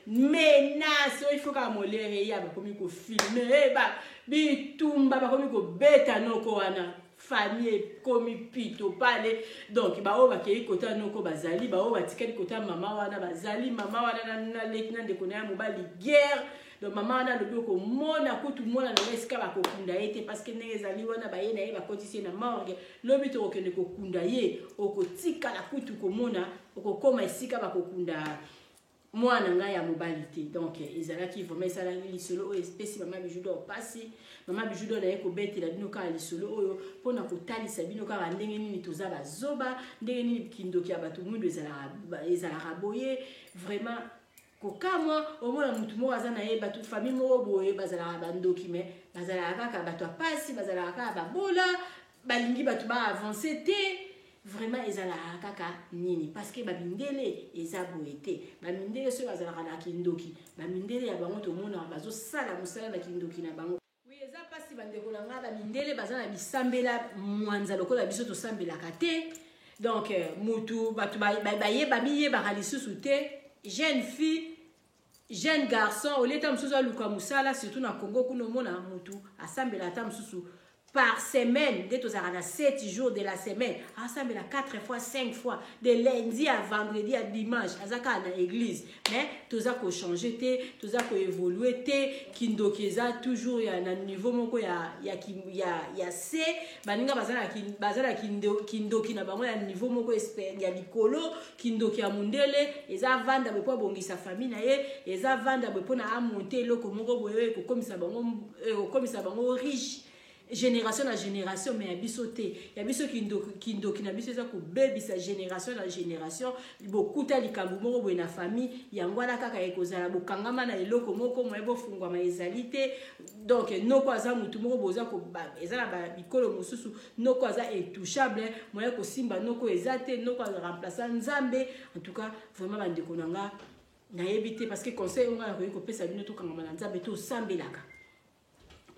menace oyo ifo kaka molere ya bakomi kofilmer, bitumba, bakomi kobeta noko wana. Famille ekomi pito pale. Donc baoyo bakei kota noko bazali, baoyo batikali kota mama wana bazali, mama wana na leki na ndeko na ya mobali, guerre. Donc mama wana alobi: "Okomona kutu mwana na ngai esika bakokunda ye te, parce que ndenge ezali wana, baye na ye bakotisi ye na morgue, lobi tokokende kokunda ye, okotikala kutu komona, okokóma esika bakokunda mwana ngai ya mobali te." Donc ezalaki vraiment, esalaki lisolo oyo epesi mama Bijou d'Or pasi. Mama Bijou d'Or naye kobetela bino kaka lisolo oyo mpona kotalisa bino kaka ndenge nini toza bazoba, ndenge nini kindoki ya bato mwindu ezalaka boye. Vraiment kokamwa, omona motu moko aza na ye, bato famille moko boye bazalaka bandoki, mais bazalaka kaka bato ya pasi, bazalaka kaka babola, balingi bato baavance te. Vraiment ezalaka kaka nini? Parce que bamindele eza boye te. Bamindele soki bazalaka na kindoki, bamindele ya bango tomonaka bazosala mosala na kindoki na bango. Oui, eza mpasi, bandeko na ngai. Bamindele baza na bisambela mwanza lokola biso tosambelaka te. Donc mutu bato bayeba miyebaka lisusu te. Jeune fille, jeune garçon, olie ta mosusu aluka mosala, surtout na Congo kuna, omona mutu asambela ata mosusu. Par semaine nde tozalaka na 7 jours de la semaine, asambela 4 fois, 5 fois, de lundi à vendredi à dimanche aza kaka na église. Mais toza kochanger te, toza koévoluer te. Kindoki eza toujours ya na niveau moko ya se. Baninga baza na kindoki na bango ya niveau moko ya likolo. Kindoki ya mondele eza vanda boye mpo abongisa famille na ye, eza vanda boye mpona amonter eloko moko boye oyo ekokomisa bango riche génération na génération. Mais ya biso te, ya biso kindoki na biso eza kobebisa génération na génération. Bokuta likambo moko boye na famille, yango wana kaka ekozala bokangama na eloko moko moye bofungwama ezali te. Donc noko aza motu moko boza, eza na bikolo mosusu noko aza intouchable, moye kosimba noko eza te, noko aremplacer Nzambe. En tout cas, vraiment, bandeko na nga, nayebi te, parce que conseil oyo nga nakoki kopesa bino, tokangama na Nzambe, tosambelaka,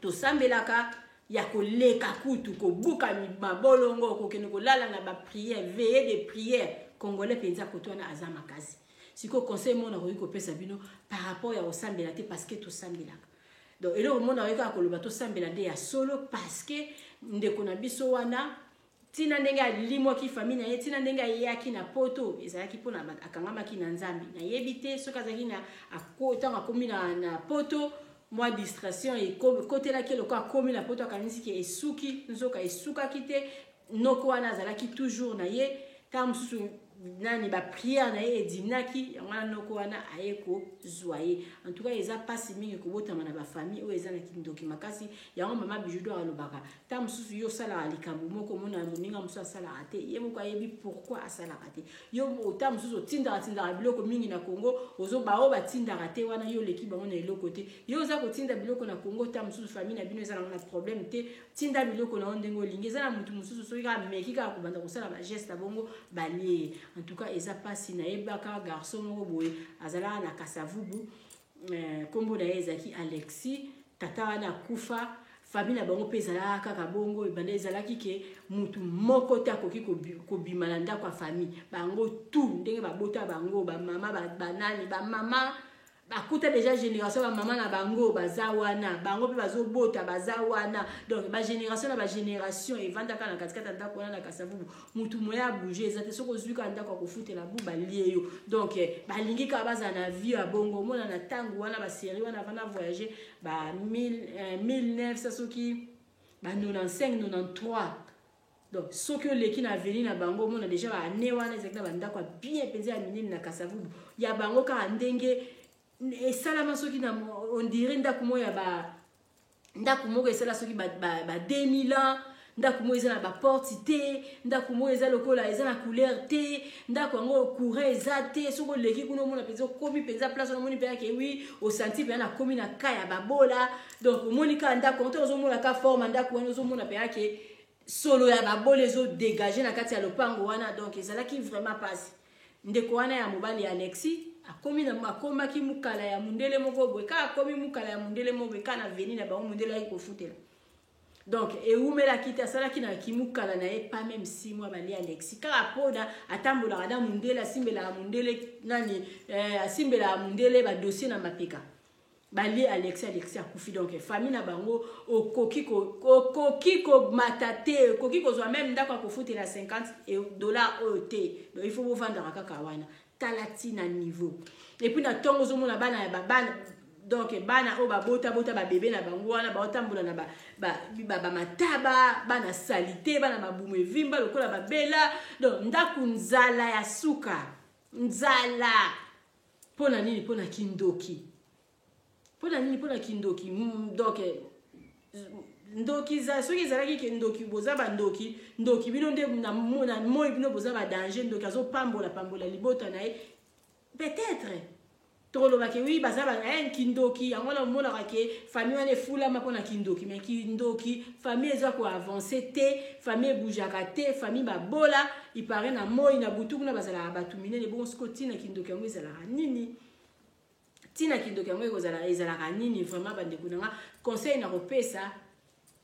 tosambelaka ya koleka kutu kobuka mabolongo, kokende kolala na baprière, veillée de prière. Congolais mpenza koto wana aza makasi. Sikoyo conseil moko nakoki kopesa bino par rapport ya kosambela te, parce que tosambelaka. Donc eloko moko nakoki kaka koloba, tosambela nde ya solo, parce que ndeko na biso wana, ntina ndenge alimwaki famille na ye, ntina ndenge ayaki na Poto, ezalaki mpona akangamaki na Nzambe. Nayebi te soki azalaki na ntango akomi na Poto, mwa distraction ekotelaki eloko. Akomi na Poto, akanisi ke esuki, nzoka esukaki te. Noko wana azalaki toujours na ye. Ntango mosusu nani baprière na ye edimnaki, yango wana noko wana aye kozwa ye. En tout cas, eza mpasi mingi kobotama na bafamille oyo eza na kindoki makasi. Yango mama Bijou d'Or alobaka, ntango mosusu yo osalaka likambo moko, omona moninga mosusu asalaka te, ye moko ayebi pourquoi asalaka te. Yo ntango mosusu otindaka tindaka biloko mingi na Congo, bao batindaka te wana, yo oleki bango na eloko te. Yo oza kotinda biloko na Congo, ntango mosusu famille na bino eza nango na problème te, tinda biloko na yo ndenge olingi. Eza na motu mosusu, soki kaka meki kaka kobanda kosala bageste ya bongo, balie ye. En tout cas, eza mpasi. Nayebaka garçon moko boye azalaka na Kasavubu, nkombo na ye ezalaki Alexis. Tata wana akufa, famille na bango mpe ezalaka kaka bongo. Ebanda ezalaki ke mutu moko te akoki kobima na ndako ya famille. Bango tu ndenge babota bango, bamama, banani, bamama bakuta déjà génération, bamama na bango baza wana, bango mpe bazobota, baza wana. Donc bagénération na bagénération evandaka na katikati ya ndako wana na Kasavubu. Mutu moya abouger eza te. Soki ozwi kaka ndako ya kofutela bu, balie yo. Donc balingi kaka bazala na vie ya bongo. Omona na ntango wana, basérie wana avanda voyage ba 1900 soki ba 95, 93. Donc soki oleki na avenue na bango, omona déjà baane wana ezalaki na bandako ya bien mpenza ya minene na Kasavubu. Ya bango kaka ndenge esalama, soki na on dirait ndako moko ya ba ndako moko esala soki ba 2000 ans. Ndako moko eza na baporte te, ndako moko eza lokola eza na couleur te, ndako yango courant eza te. Soki oleki kuna, omona mpenza okomi mpenza place wana, omoni mpenza ke oui, osanti mpenza nakomi na ka ya babola. Donc omoni kaka ndako yango te, ozomona ka forme ndako wana, ozomona mpenza ke solo ya babola ezodégager na kati ya lopango wana. Donc ezalaki vraiment mpasi. Ndeko wana ya mobali ya Alexis akomi na akomaki mokala ya mundele moko boye. Kaka akomi mokala ya mundele moko boye kaka na avenue na bango, mundele ayaki kofutela. Donc ewumelaki te, asalaki na kimukala na ye pas même 6 mois, balia Alexis, kaka mpona atambolaka na mundele, asimbelaka mundele nani, asimbelaka mundele badossier na mapeka. Balie Alexis, Alexis akufi. Donc famille na bango, okoki komata te, okoki kozwa même ndako ya kofutela 50 $ oyo te. Donc il faut bovandaka kaka wana. Tala ntina niveau. Et puis na ntongo ozomona bana ya bana, donc bana oyo babotabota, babebe na bango wana baotambola na bamataba, bana saleté, bana mabumu evimba lokola babela. Donc ndako nzala ya suka, nzala. Mpo na nini? Mpo na kindoki. Mpo na nini? Mpo na kindoki. Donc ndoki, soki ezalaki ke ndoki, boza bandoki, ndoki bino nde na moi bino boza badanger. Ndoki azopambola pambola libota na ye, peut-être tokolobake oui, baza kindoki. Yango wana omonaka ke famille wana efulama mpona kindoki. Mais kindoki, famille eza koavancer te, famille ebougeaka te, famille babola ipare na moi na butu kuna bazalaka bato minene bongo. Siko ntina kindoki yango ezalaka nini? Ntina kindoki yango ekozala ezalaka nini? Vraiment, bandeko na nga, conseil na kopesa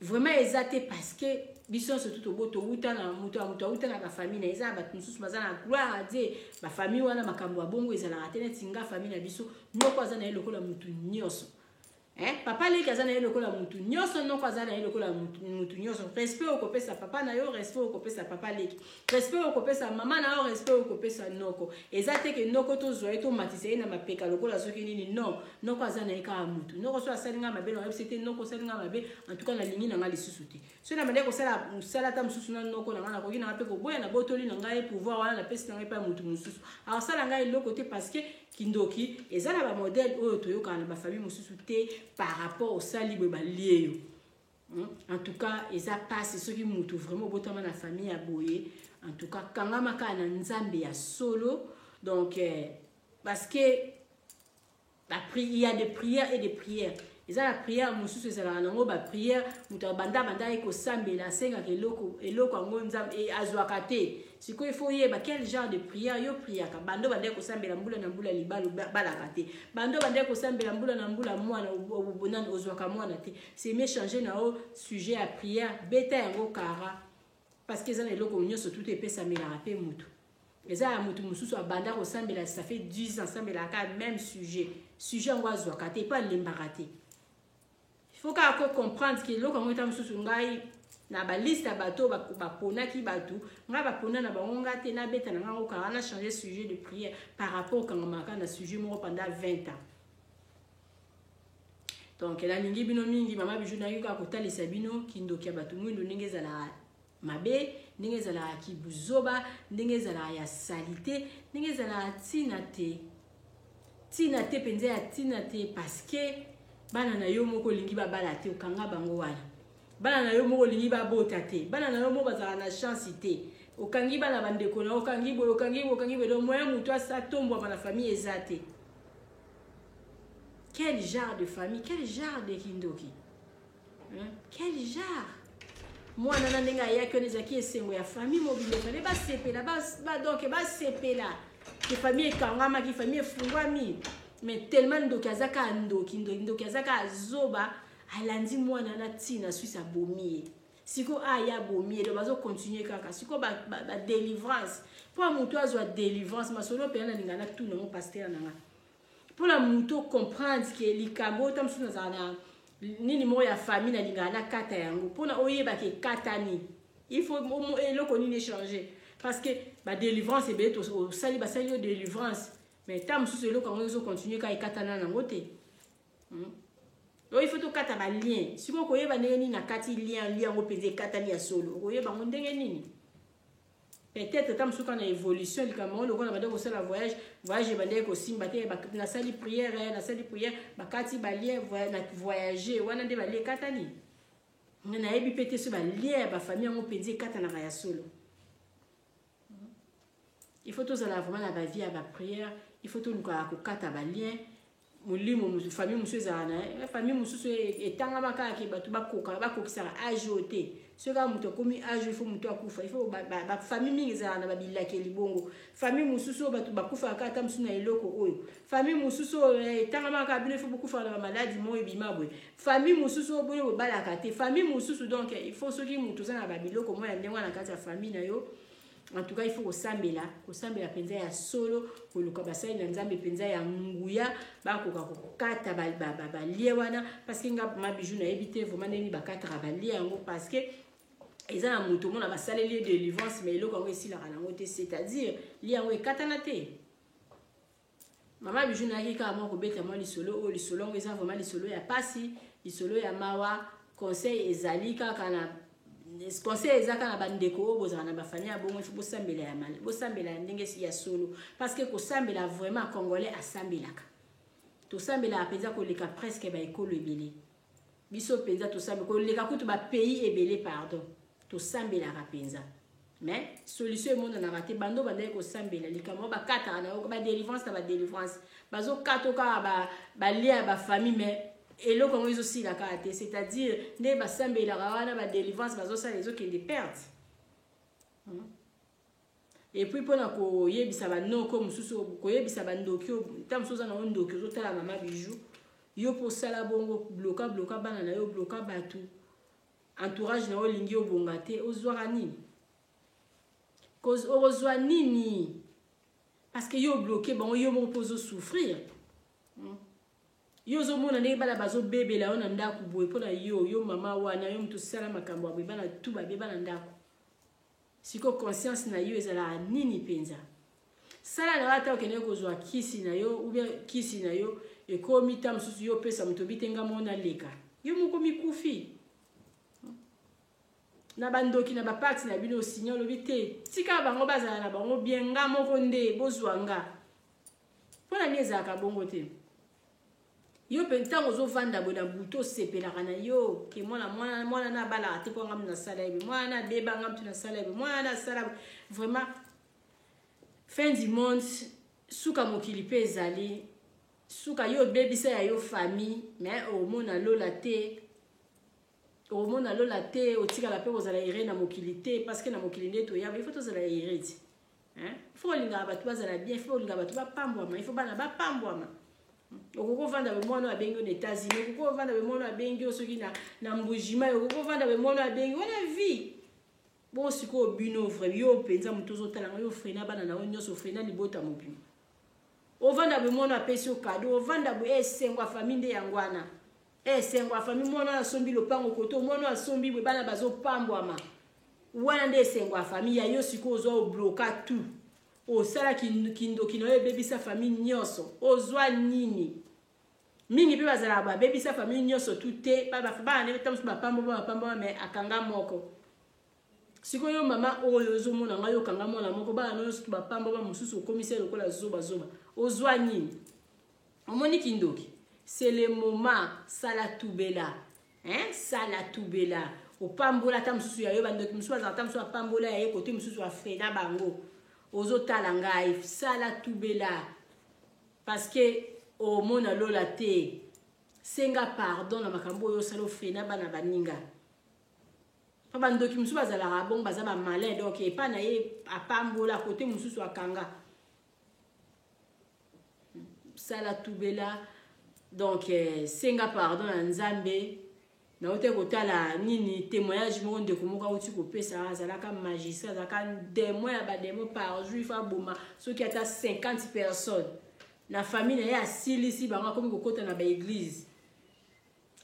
vraiment eza te, parce que biso nyonso tu tobo towuta na moto ya moto awuta na bafamille na eza na bato mosusu baza na gloire à Dieu, bafamille wana makambo ya bongo ezalaka te. Neti nga, famille na biso, noko aza na ye lokola motu nyonso. Eh, papa leki aza na ye lokola mutu nyonso, noko aza na ye lokola mutu nyonso. Respect okopesa papa na yo, respect okopesa papa leki, respect okopesa mama na yo, respect okopesa noko. Eza te ke noko tozwa ye tomatisa ye na mapeka lokola soki nini. Non, noko aza na ye kaka mutu. Noko so asali nga mabe, nayebisi te noko osali nga mabe, en tout cas nalingi na nga lisusu te. Soki na bandaki kosala mosala ata mosusu na noko na ngai, nakoki na ngai mpe koboya, nabotoli na ngai pouvoir wana, napesi na ngai mpe ya motu mosusu, akosala ngai eloko te. Parce que kindoki eza na bamodèle oyo toyokaka na bafamille mosusu te par rapport osali boye, balie yo. En tout cas eza pasi soki mutu vraiment obotama na famille ya boye. En tout cas kangama kaka na Nzambe ya solo. Donc parce que il y a des prières et des prières. Eza na prière mosusu ezalaka nango baprière, moto abanda banda ye kosambela, asengaka eloko, eloko yango Nzambe azwaka te. Sikoyo ifo oyeba quel genre de prière yo priaka. Bando bandaki kosambela mbula na mbula, libala balaka te. Bando bandaki kosambela mbula na mbula, mwana nani ozwaka mwana te. C'est mieux changer na yo sujet ya prière, beta yango kara, parce que eza na eloko nyonso tutu epesamelaka mpe motu. Eza ya motu mosusu abanda kosambela, ça fait 10 ans asambelaka même sujet, sujet yango azwaka te, epo alembaka te. Il faut kaka kocomprendre ke eloko yango eta mosusu ngai na baliste ya bato baponaki bato, ngai bapona na bango nga te. Nabeta na ngai kaka na changer sujet de prière par rapport okangamaka na sujet moko pendant 20 ans. Donc nalingi bino mingi. Mama Bijou nayaki kaka kotalisa bino kindoki ya bato mwindu, ndenge ezalaka mabe, ndenge ezalaka kibuzoba, ndenge ezalaka ya saleté, ndenge ezalaka ntina te, ntina te mpenza, ya ntina te. Parce que bana na yo moko olingi babala te, okanga bango wana. Bana na yo moko olingi babota te, bana na yo moko bazalaka na chance te, okangi bana bandeko na, okangi boye, okangi boye, okangi boye. Donc moyen moto atombwama na famille eza te. Quel genre de famille, quel genre de kindoki, hein? Quel genre? Mwana na ndenge ayaki wana, ezalaki esengo ya famille mobimba, efale basepela, donc basepela ke famille ekangamaki, famille efungwami. Mais tellement ndoki aza kaka ndoki, ndoki aza kaka zoba, alandi mwana na ntina Suisse, abomi ye. Sikoyo aya abomi ye, donc bazocontinue kaka sikoyo badélivrance. Mpo ya motu azwa délivrance, masolo mpenza nalinga natuna ngo pasteur na nga, mpona motu comprendre ke likambo oyo ta mosusu nazala na nini moko ya famille, nalingaka nakata yango, mpona oyebaka ekatani, il faut eloko nini échanger? Parce que badélivrance ebele osali, basali yo délivrance, mais ta mosusu eloko yango ezocontinue kaka, ekatana nango te. Oyo il faut tokata balien. Sikoyo okoyeba ndenge nini na kati lien, lien yango mpenza ekatani ya solo? Okoyeba yango ndenge nini? Peut-être ta mosusu na évolution likambo yango, lokola bandeki kosala voyage, voyage ebandeki kosimba te, nasali prière, nasali prière, bakati balien na voyage wana, nde balien ekatani. Nga nayebi mpe te so balien ya bafamille yango mpenza ekatanaka ya solo. Il faut tozala vraiment na bavie ya baprière, il faut tolukaka kokata balien. Molimo famille mosusu ezala na famille mosusu etangama kaka ke bato bakokisaka age oyo te. Soki kaka moto akomi age, il faut moto akufa. Il faut bafamille mingi ezalaka na babilakeli bongo. Famille mosusu oyo bato bakufaka kaka ata mosusu na eloko oyo. Famille mosusu oyo etangama kaka, bino il faut bokufaka na bamaladi moko ebima boye. Famille mosusu oyo bino bobalaka te. Famille mosusu, donc il faut soki moto oza na babiloko moko ya ndenge wana na kati ya famille na yo, en tout cas il faut kosambela, kosambela mpenza ya solo, koluka basali na Nzambe mpenza ya nguya, bakoka kokata balien wana. Parce que nga ma Bijou nayebi te vraiment ndenge bakataka balien yango, parce que eza na moto omona basaleli ye délivrance, mais eloko yango esilaka nango te, c'est-à-dire lien yango ekatana te. Mama Bijou nayaki kaka mwa kobeta mwa lisolo oyo. Lisolo yango eza vraiment lisolo ya pasi, lisolo ya mawa. Conseil ezali kaka na conseil eza kaka na bandeko oyo bozala na bafamille ya bongo, ifo bosambela ya bosambela ya ndenge ya solo, parce que kosambela vraiment, Congolais asambelaka, tosambelaka mpenza koleka presque baekolo ebele. Biso mpenza tosambela koleka kutu bapays ebele, pardon, tosambelaka mpenza, mais solution emonanaka te. Bando bandaki kosambela likambo bakataka na yo badélivrance na badélivrance, bazokata kaka balien ya bafamille, mais eloko yango ezosila kaka te, c'est-à-dire nde basambelaka wana, badélivrance bazosala ezokende perte. Et puis mpona koyebisa banoko mosusu, koyebisa bandoki, ta mosusu oza nango ndoki, ozotala mama Bijou, yo mpo osala bongo, bloka, bloka bana na yo, bloka bato, entourage na yo, olingi obonga te, ozwaka nini? Okozwa nini? Parce que yo obloke bango, yo moko mpo ozosouffrir. Yo ozomona ndenge bana bazobebela yo na ndako boye mpo na yo, yo mama wana, yo moto osala makambo ya boye, bana tu babeba na ndako. Sikoyo conscience na yo ezalaka nini mpenza? Sala na yo ata okendeki kozwa kisi na yo ou bien kisi na yo ekomi ta mosusu yo opesa moto obi te nga moko naleka. Yo moko mikufi. Na bandoki na bapakti na bino osinya olobi te tika bango bazala na bango bien nga moko nde bozwa nga. Mpo na nini ezalaka bongo te? Yo mpe ntango ozovanda boye na butu osepelaka na yo ke mwana mwana mwana na abalaka te mpo nga mutu nasala ye boye, mwana na abeba nga mutu nasala ye boye, mwana na asala vraiment fin du monde, suka mokili mpe ezali suka. Yo obebisa ya yo famille mais omona lola te, omona lola te, otikala mpe kozala heureux na mokili te, parce que na mokili nde toyaba, il faut tozala heureux ti. Hein? Il faut olingaka bato bazala bien, il faut olingaka bato bapambwama, il faut bana bapambwama. Okoki kovanda be mwana oyo abengi yo na États-Unis, okoki kovanda be mwana oyo abengi yo soki na Mbujimai, okoki kovanda be mwana oyo abengi wana vie. Bongo sikoyo bino vrai, yo mpenza moto ozotala ngai, yo frena bana na yo nyonso, frena libota mobimba. Ovanda be mwana apesi yo cadeau, ovanda boye esengo ya famille nde yango wana. Esengo ya famille, mwana oyo asombi lopango koto, mwana oyo asombi boye, bana bazopambwama. Wana nde esengo ya famille ya yo. Sikoyo ozwa obloka tout, osala kindoki na yo ebebisa famille nyonso, ozwa nini? Mingi mpe bazalaka babebisa famille nyonso tu te, bana nde ta mosusu bapambwama bapambwama, mais akanga moko. Sikoyo mama oyo ozomona ngai, okanga mwana moko, bana nyonso tu bapambwama, mosusu okomisa ye lokola zobazoba, ozwa nini? Omoni kindoki, c'est le moment. Sala tubela, hein? Sala tubela, opambola ata mosusu ya yo. Bandoki mosusu bazala ata mosusu apambola ya ye kote mosusu afrena bango. Ozotala ngai, sala tubela parce que omona lola te. Senga pardon na makambo oyo osala, ofrena bana baninga. Mpo bandoki mosusu bazalaka bongo, baza bamalin, donc epa na ye apambola kote mosusu akanga. Sala tubela, donc senga pardon na Nzambe. Nauti kotala nini, témoignage moko ndeko moko auti kopesa, azalaka magistrat, azalaka démon ya badémon, par jour ifa aboma soki ata 50 personnes na famille na ye. Asilisi bango, akomi kokota na baéglise,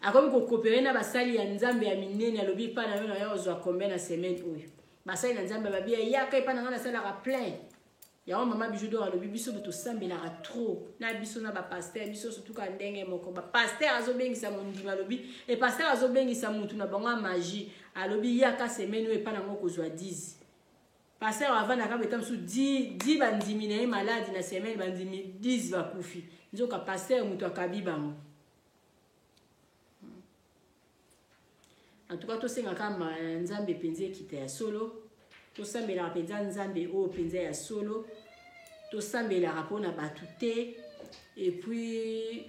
akomi kokopere na basali ya Nzambe ya minene. Alobi epai na yo na yo ozwa combien na semaine oyo? Basali na Nzambe babi yaka epai na ngai, nasalaka plein. Yango mama Bijou d'Or alobi biso tosambelaka trop na biso na bapasteur, biso surtout ka ndenge moko. Bapasteur azobengisa mondimi, alobi e pasteur azobengisa mutu na bango ya magie, alobi yaka semaine oyo epai nango kozwa 10. Pasteur avandaka beta mosusu 10 bandimi na ye maladi na semaine, bandimi 10 bakufi, nzoka pasteur moto akabi bango. En tout cas, tosengaka Nzambe mpenza ekita ya solo, tosambelaka mpenza Nzambe oyo mpenza ya solo, tosambelaka mpona bato te. Et puis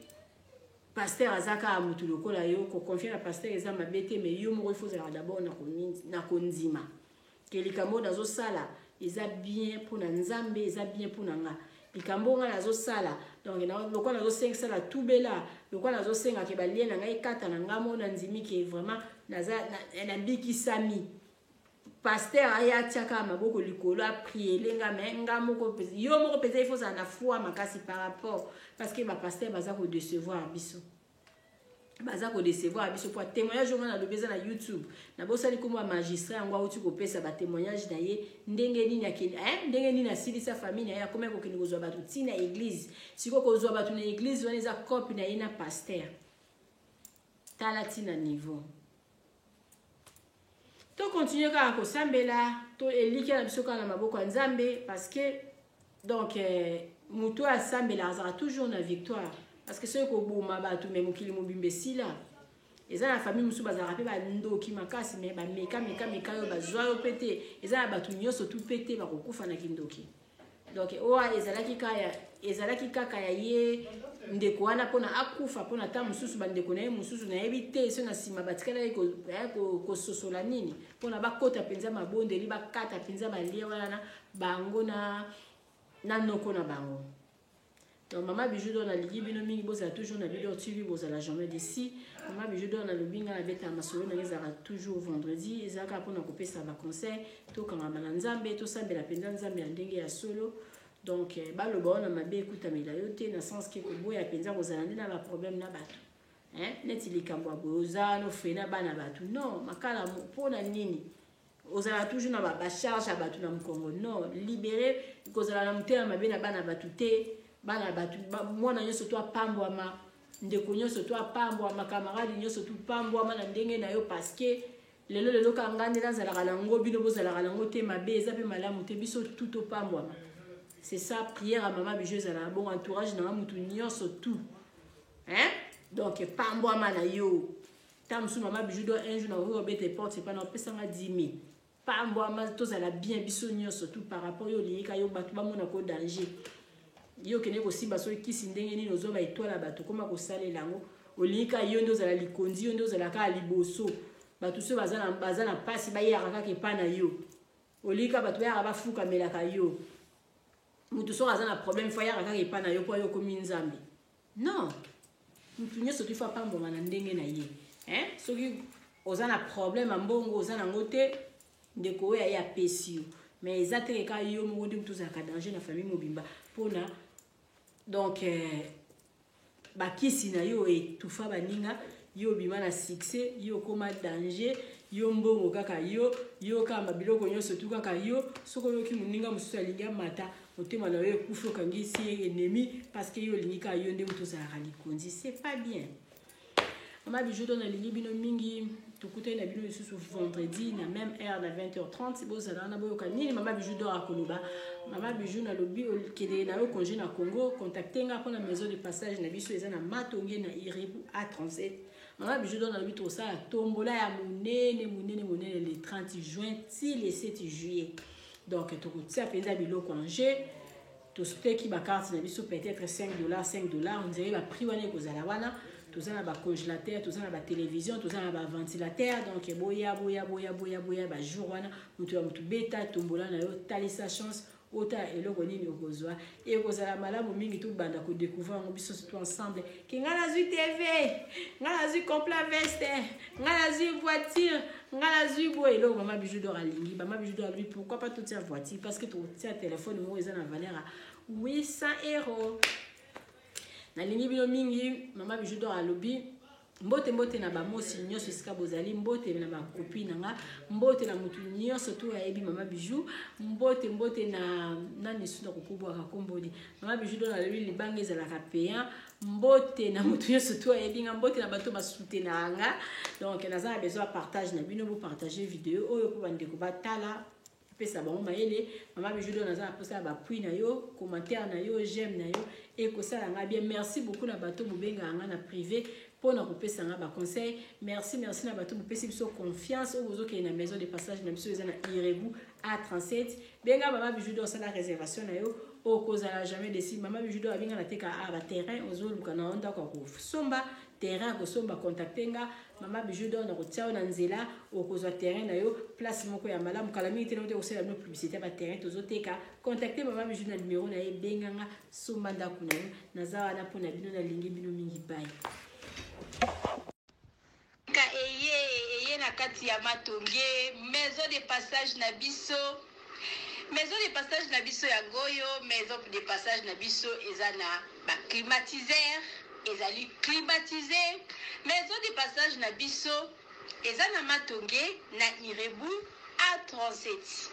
pasteur aza kaka motu lokola yo. Koconfie na pasteur eza mabe te, mais yo moko ifo ozalaka d'abord na kondima ke likambo oyo nazosala eza bien mpona Nzambe, eza bien mpona nga. Likambo nga nazosala, donc lokola nazosengisala tubela, lokola nazosenga ke balie na ngai ekata na ngai mo, nandimi ke vraiment naza nabikisami. Pasteur aya atiaka maboko likolo, apriele nga, mais nga moko, yo moko mpenza ifo ozala na foi makasi par rapport, parce que bapasteur baza kodecevoir biso, baza kodecevoir biso. Po témoignage oyo nga nalobi eza na YouTube, nabosani nkombo ya magistrat yango auti kopesa batémoignage na ye, ndenge nini akende, ndenge nini asilisa famille na ye, akomi kokende kozwa bato ntina église. Sikoyo kozwa bato na église wana eza cope na ye na pasteur. Tala ntina niveau. Tokontinue kaka kosambela, to elikya na biso kaka na maboko ya Nzambe, parce que donc moto oyo asambelaka azalaka toujours na victoire, parce que soki koboma bato me mokili mobimba esila. Eza na famille mosusu bazalaka mpe bandoki makasi, me bameka meka meka yo, bazwa yo mpe te. Eza na bato nyonso tu mpe te bakokufa na kindoki. Donc oyo ezalaki kaka ya ye ndeko wana mpona akufa, mpona ta mosusu bandeko na ye mosusu nayebi te so na nsima batikalaki kososola nini mpona bakota mpenza mabondeli, bakata mpenza balie wana na bango na noko na bango. Donc mama Bijou d'Or nalingi bino mingi, bozala toujours na Bidor TV, bozala jamais d'ici. Mama Bijou d'Or nalobi nga nabetaka masolo na ngai, ezalaka toujours vendredi, ezalaka mpona kopesa baconseil. Tokangama na Nzambe, tosambela mpenza Nzambe ya ndenge ya solo. Donc eh, baloba wana mabe ekutamela yo te na sens ke koboya mpenza kozala nde na baproblème na bato eh, neti likambo ya boye oza wana ofrena bana bato non makala mpo na nini ozala toujours na bacharge ya bato na mokongo non libere kozala na motema mabe na bana bato te bana bato mwana nyonso to apambwama ndeko nyonso to apambwama camarade nyonso to pambwama na ndenge na yo parce que lelo lelo ka ngai nde nazalaka na ngo bino bozalaka na ngo te mabe eza mpe malamu te biso tout topambwama c'est ça prière ya mama bijo ezalaka bongo entourage na nga motu nyonso tout hein donc pambwama na yo ntango mosusu mama bijou do un jour nakoki kobeta porte epai na opesa nga 10 000 pambwama tozala bien biso nyonso tout par rapport yo olingi ka yo bato bamona ko danger yo okende kosimba soki kisi ndenge nini ozwa baetoile ya bato okoma kosalela yango olingi kaka yo nde ozala likonzi yo nde ozala kaka liboso bato soki baza na mpasi bayaka kaka epai na yo olingi kaka bato bayaka bafukamelaka yo moto soki aza na problème fo ayaka kaka epai na yo mpo yo okomi nzambe non moto nyonso tu fo apambwama na ndenge na ye hein? soki oza na problème ya mbongo oza nango te ndeko oyo aye apesi yo mais eza te kaka yo moko nde moto ozalaka danger na famille mobimba mpona donc eh, bakisi na yo etufa baninga yo obima na succès yo okoma danger yo mbongo kaka yo yo kaka biloko nyonso tu kaka yo soki oyoki moninga mosusu alingi amata motema na yo ekufi okangisi ye ennemi parce que yo olingi kaka yo nde moto ozalaka likonzi c'est pas bien mama bijou to nalingi bino mingi tokutani na bino lisusu vendredi na même heure na 20h30 bozala wana boyoka nini mama bijou dor akoloba mama bijou nalobi okende na yo congé na congo contacte nga mpona maison de passage na biso eza na matonge na irebu a37 mama bijou dor nalobi tokosala tombola ya monene monene monene le 30 juin ti le 7 juillet donc tokotia mpenza biloko en jeu toteki bacarte na biso peut-être 5 dollars 5 dollars on dirait baprix wana ekozala wana toza na bacongélateur toza na batélévision toza na baventilateur donc boya boya boya boya boya bajour wana moto ya moto beta tombola na yo talisa chance otala eloko nini okozwa ekozala malamu mingi tobanda kodécouvrir yango biso surtout ensemble ke ngai nazwi tv ngai nazwi complet veste ngai nazwi voiture ngai nazwi boye eloko mama bijou dor alingi mama bijou dor alobi pourquoi pas totia voiture parce que tokotia telefone moko eza na valeur ya 800 euro nalingi bino mingi mama bijou dor alobi mbote mbote na bamosi nyonso esika bozali mbote na bakopi na nga mbote na motu nyonso to ayebi mama bijou mbote mbote na nani su na kokobwaka komboni mama bijou don alobi libanga ezalaka payant mbote na moto nyonso to ayebi nga mbote na bato basoutenaka nga donc naza na besoin ya partage na bino bopartage video oyo mpo bandeko batala pesa bango mayele mama bijou don naza na mposa ya bapui na yo commentaire na yo j'aime na yo ekosala nga bien merci beaucoup na bato bobengaka nga na privé mpo na kopesa nga baconseil merci merci na bato bopesi biso confiance oyo bozokende na maison de passage na biso eza na irebu a37 benga mama bijou don osala réservation na yo okozala jamais desi mama bijou don abenga na teka a ba terrain ozoluka na yo ndako ya kosomba terrain ya kosomba contacte nga mama bijou don nakotia yo na nzela okozwa terrain na yo place moko ya malamu kala mingi te naote kosala bino publicité ya baterrain tozoteka contacte mama bijou na numero na ye benga nga somba ndako na yo naza wana mpo na bino nalingi bino mingi bai ka eye eye na kati ya matonge maison de passage na biso maison de passage na biso yango oyo maison de passage na biso eza na baclimatiseur ezali climatise maison de passage na biso eza na matonge na irebu a37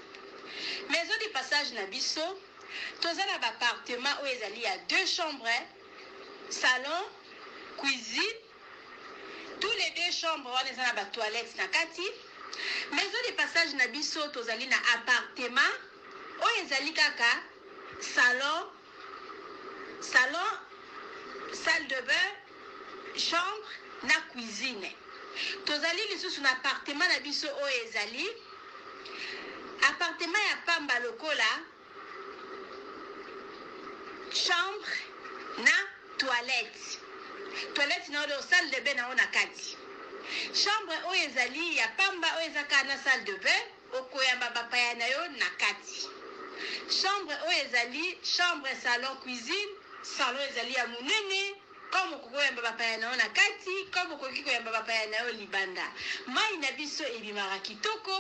maison de passage na biso toza na baappartement oyo ezali ya deux chambres salon cuisine tous les deux chambres wana eza na batoilette na kati maison de passage na biso tozali na appartement oyo ezali kaka salon salon salle de bain chambre na cuisine tozali lisusu na appartement na biso oyo ezali appartement ya pamba lokola chambre na toilette toilette na oyo salle de bain na yo na kati chambre oyo ezali ya pamba oyo eza kaka na salle de bain okoyamba bapaya na yo na kati chambre oyo ezali chambre salon cuisine salon ezali ya monene comme okoki koyamba bapaya na yo na kati comme okoki koyamba bapaya na yo libanda mai na biso ebimaka kitoko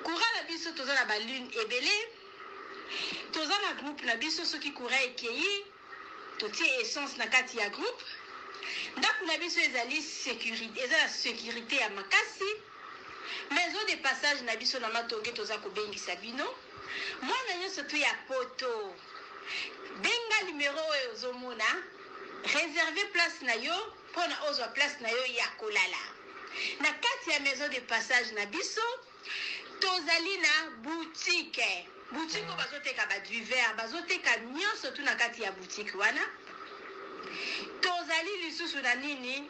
courant na biso toza na balune ebele. Toza na groupe na biso, soki courant ekei, totie essence na kati ya groupe. Ndako na biso ezali securite, eza na securite ya makasi. Maison de passage na biso na Matonge, toza kobengisa bino. Mwana nyonso tu ya poto, benga numero oyo ozomona, reserve place na yo mpona ozwa place na yo ya kolala na kati ya maison de passage na biso. Tozali na boutique, boutique oyo bazoteka badivers, bazoteka nyonso tu na kati ya boutique wana. Tozali lisusu na nini,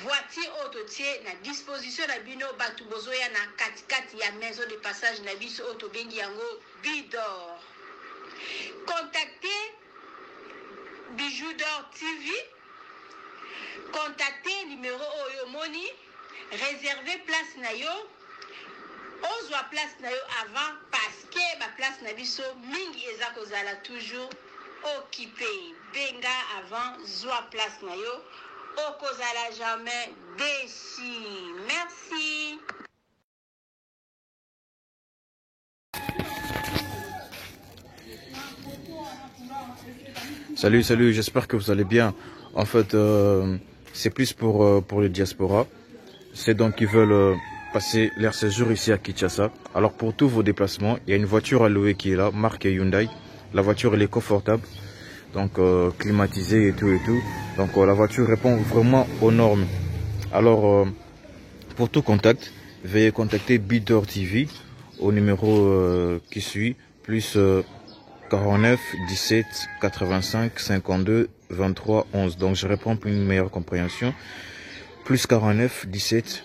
voiture oyo totie na disposition na bino bato bozoya na katikati ya maison de passage na biso oyo tobengi yango Bidor. Contactez Bijou d'Or TV, contactez numéro oyo omoni, réservez place na yo, ozwa place na yo avant, parce que baplace na biso mingi eza kozala toujours occupé. Benga avant, zwa place na yo, okozala jamais déçu. Merci. Salut, salut, j'espère que vous allez bien. En fait, c'est plus pour les diasporas. C'est donc qui veulent passer leur séjour ici à Kinshasa. Alors pour tous vos déplacements, il y a une voiture à louer qui est là, marque Hyundai. La voiture, elle est confortable, donc climatisée et tout et tout. Donc la voiture répond vraiment aux normes. Alors pour tout contact, veuillez contacter Bidor TV au numéro qui suit, plus 49 17 85 52 23 11. Donc je réponds pour une meilleure compréhension. Plus 49 17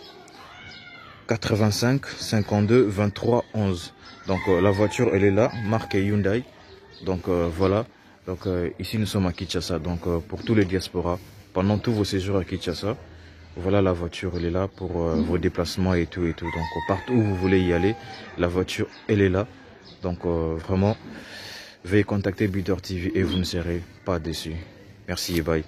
85 52 23 11. Donc la voiture, elle est là, marque Hyundai. Donc voilà. Donc ici nous sommes à Kinshasa. Donc pour tous les diasporas, pendant tous vos séjours à Kinshasa, voilà, la voiture, elle est là pour vos déplacements et tout et tout. Donc partout où vous voulez y aller, la voiture, elle est là. Donc vraiment, veuillez contacter Bidor TV et vous ne serez pas déçus. Merci et bye.